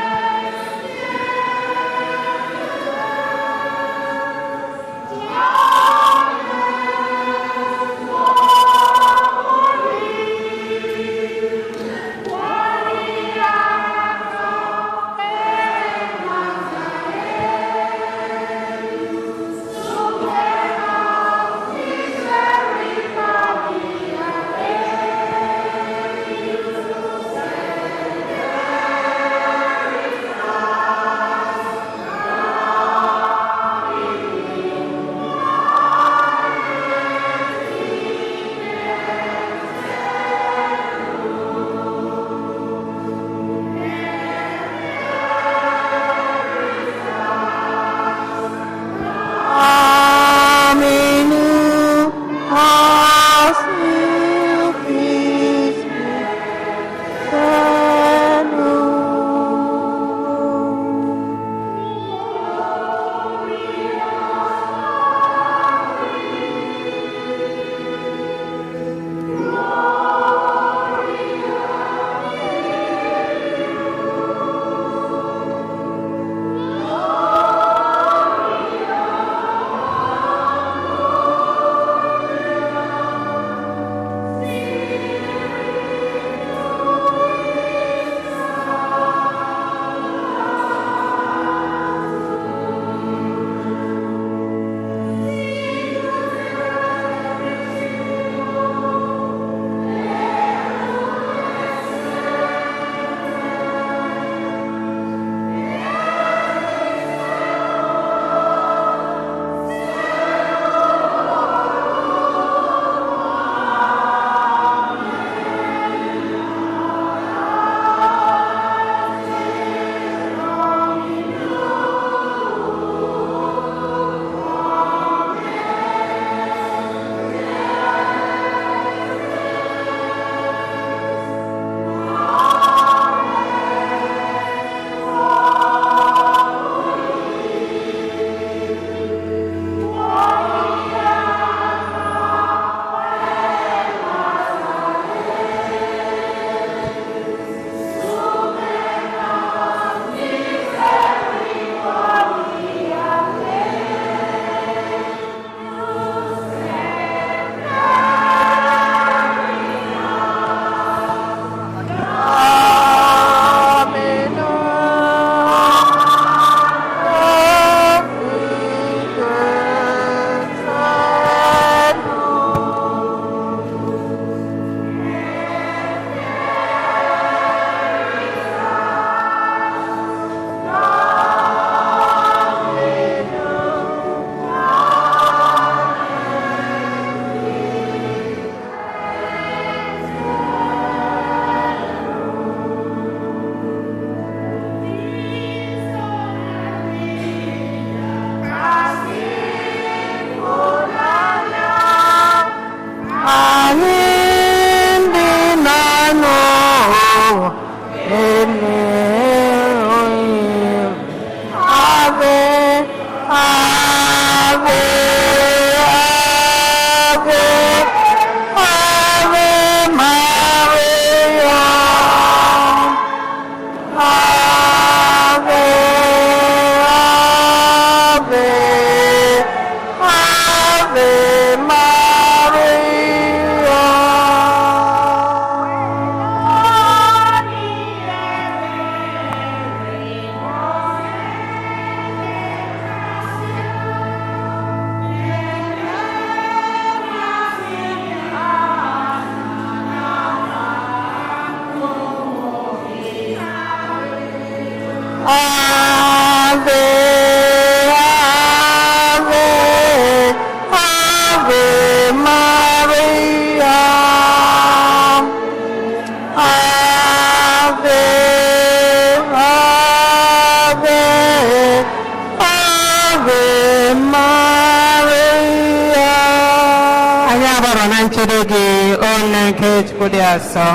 Anyị agbara na nchedo gị, o nne nke Chukwu dị asọ,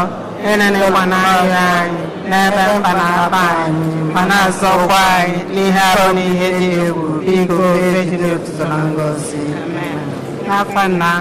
enene ịgbanarị anyị n'ebe mkpa na-akpa anyị, ma na-azọkwa anyị n'ihe arụ na ihe dị egwu. Biko, ejila otuto na ngọzi. N'afa Nna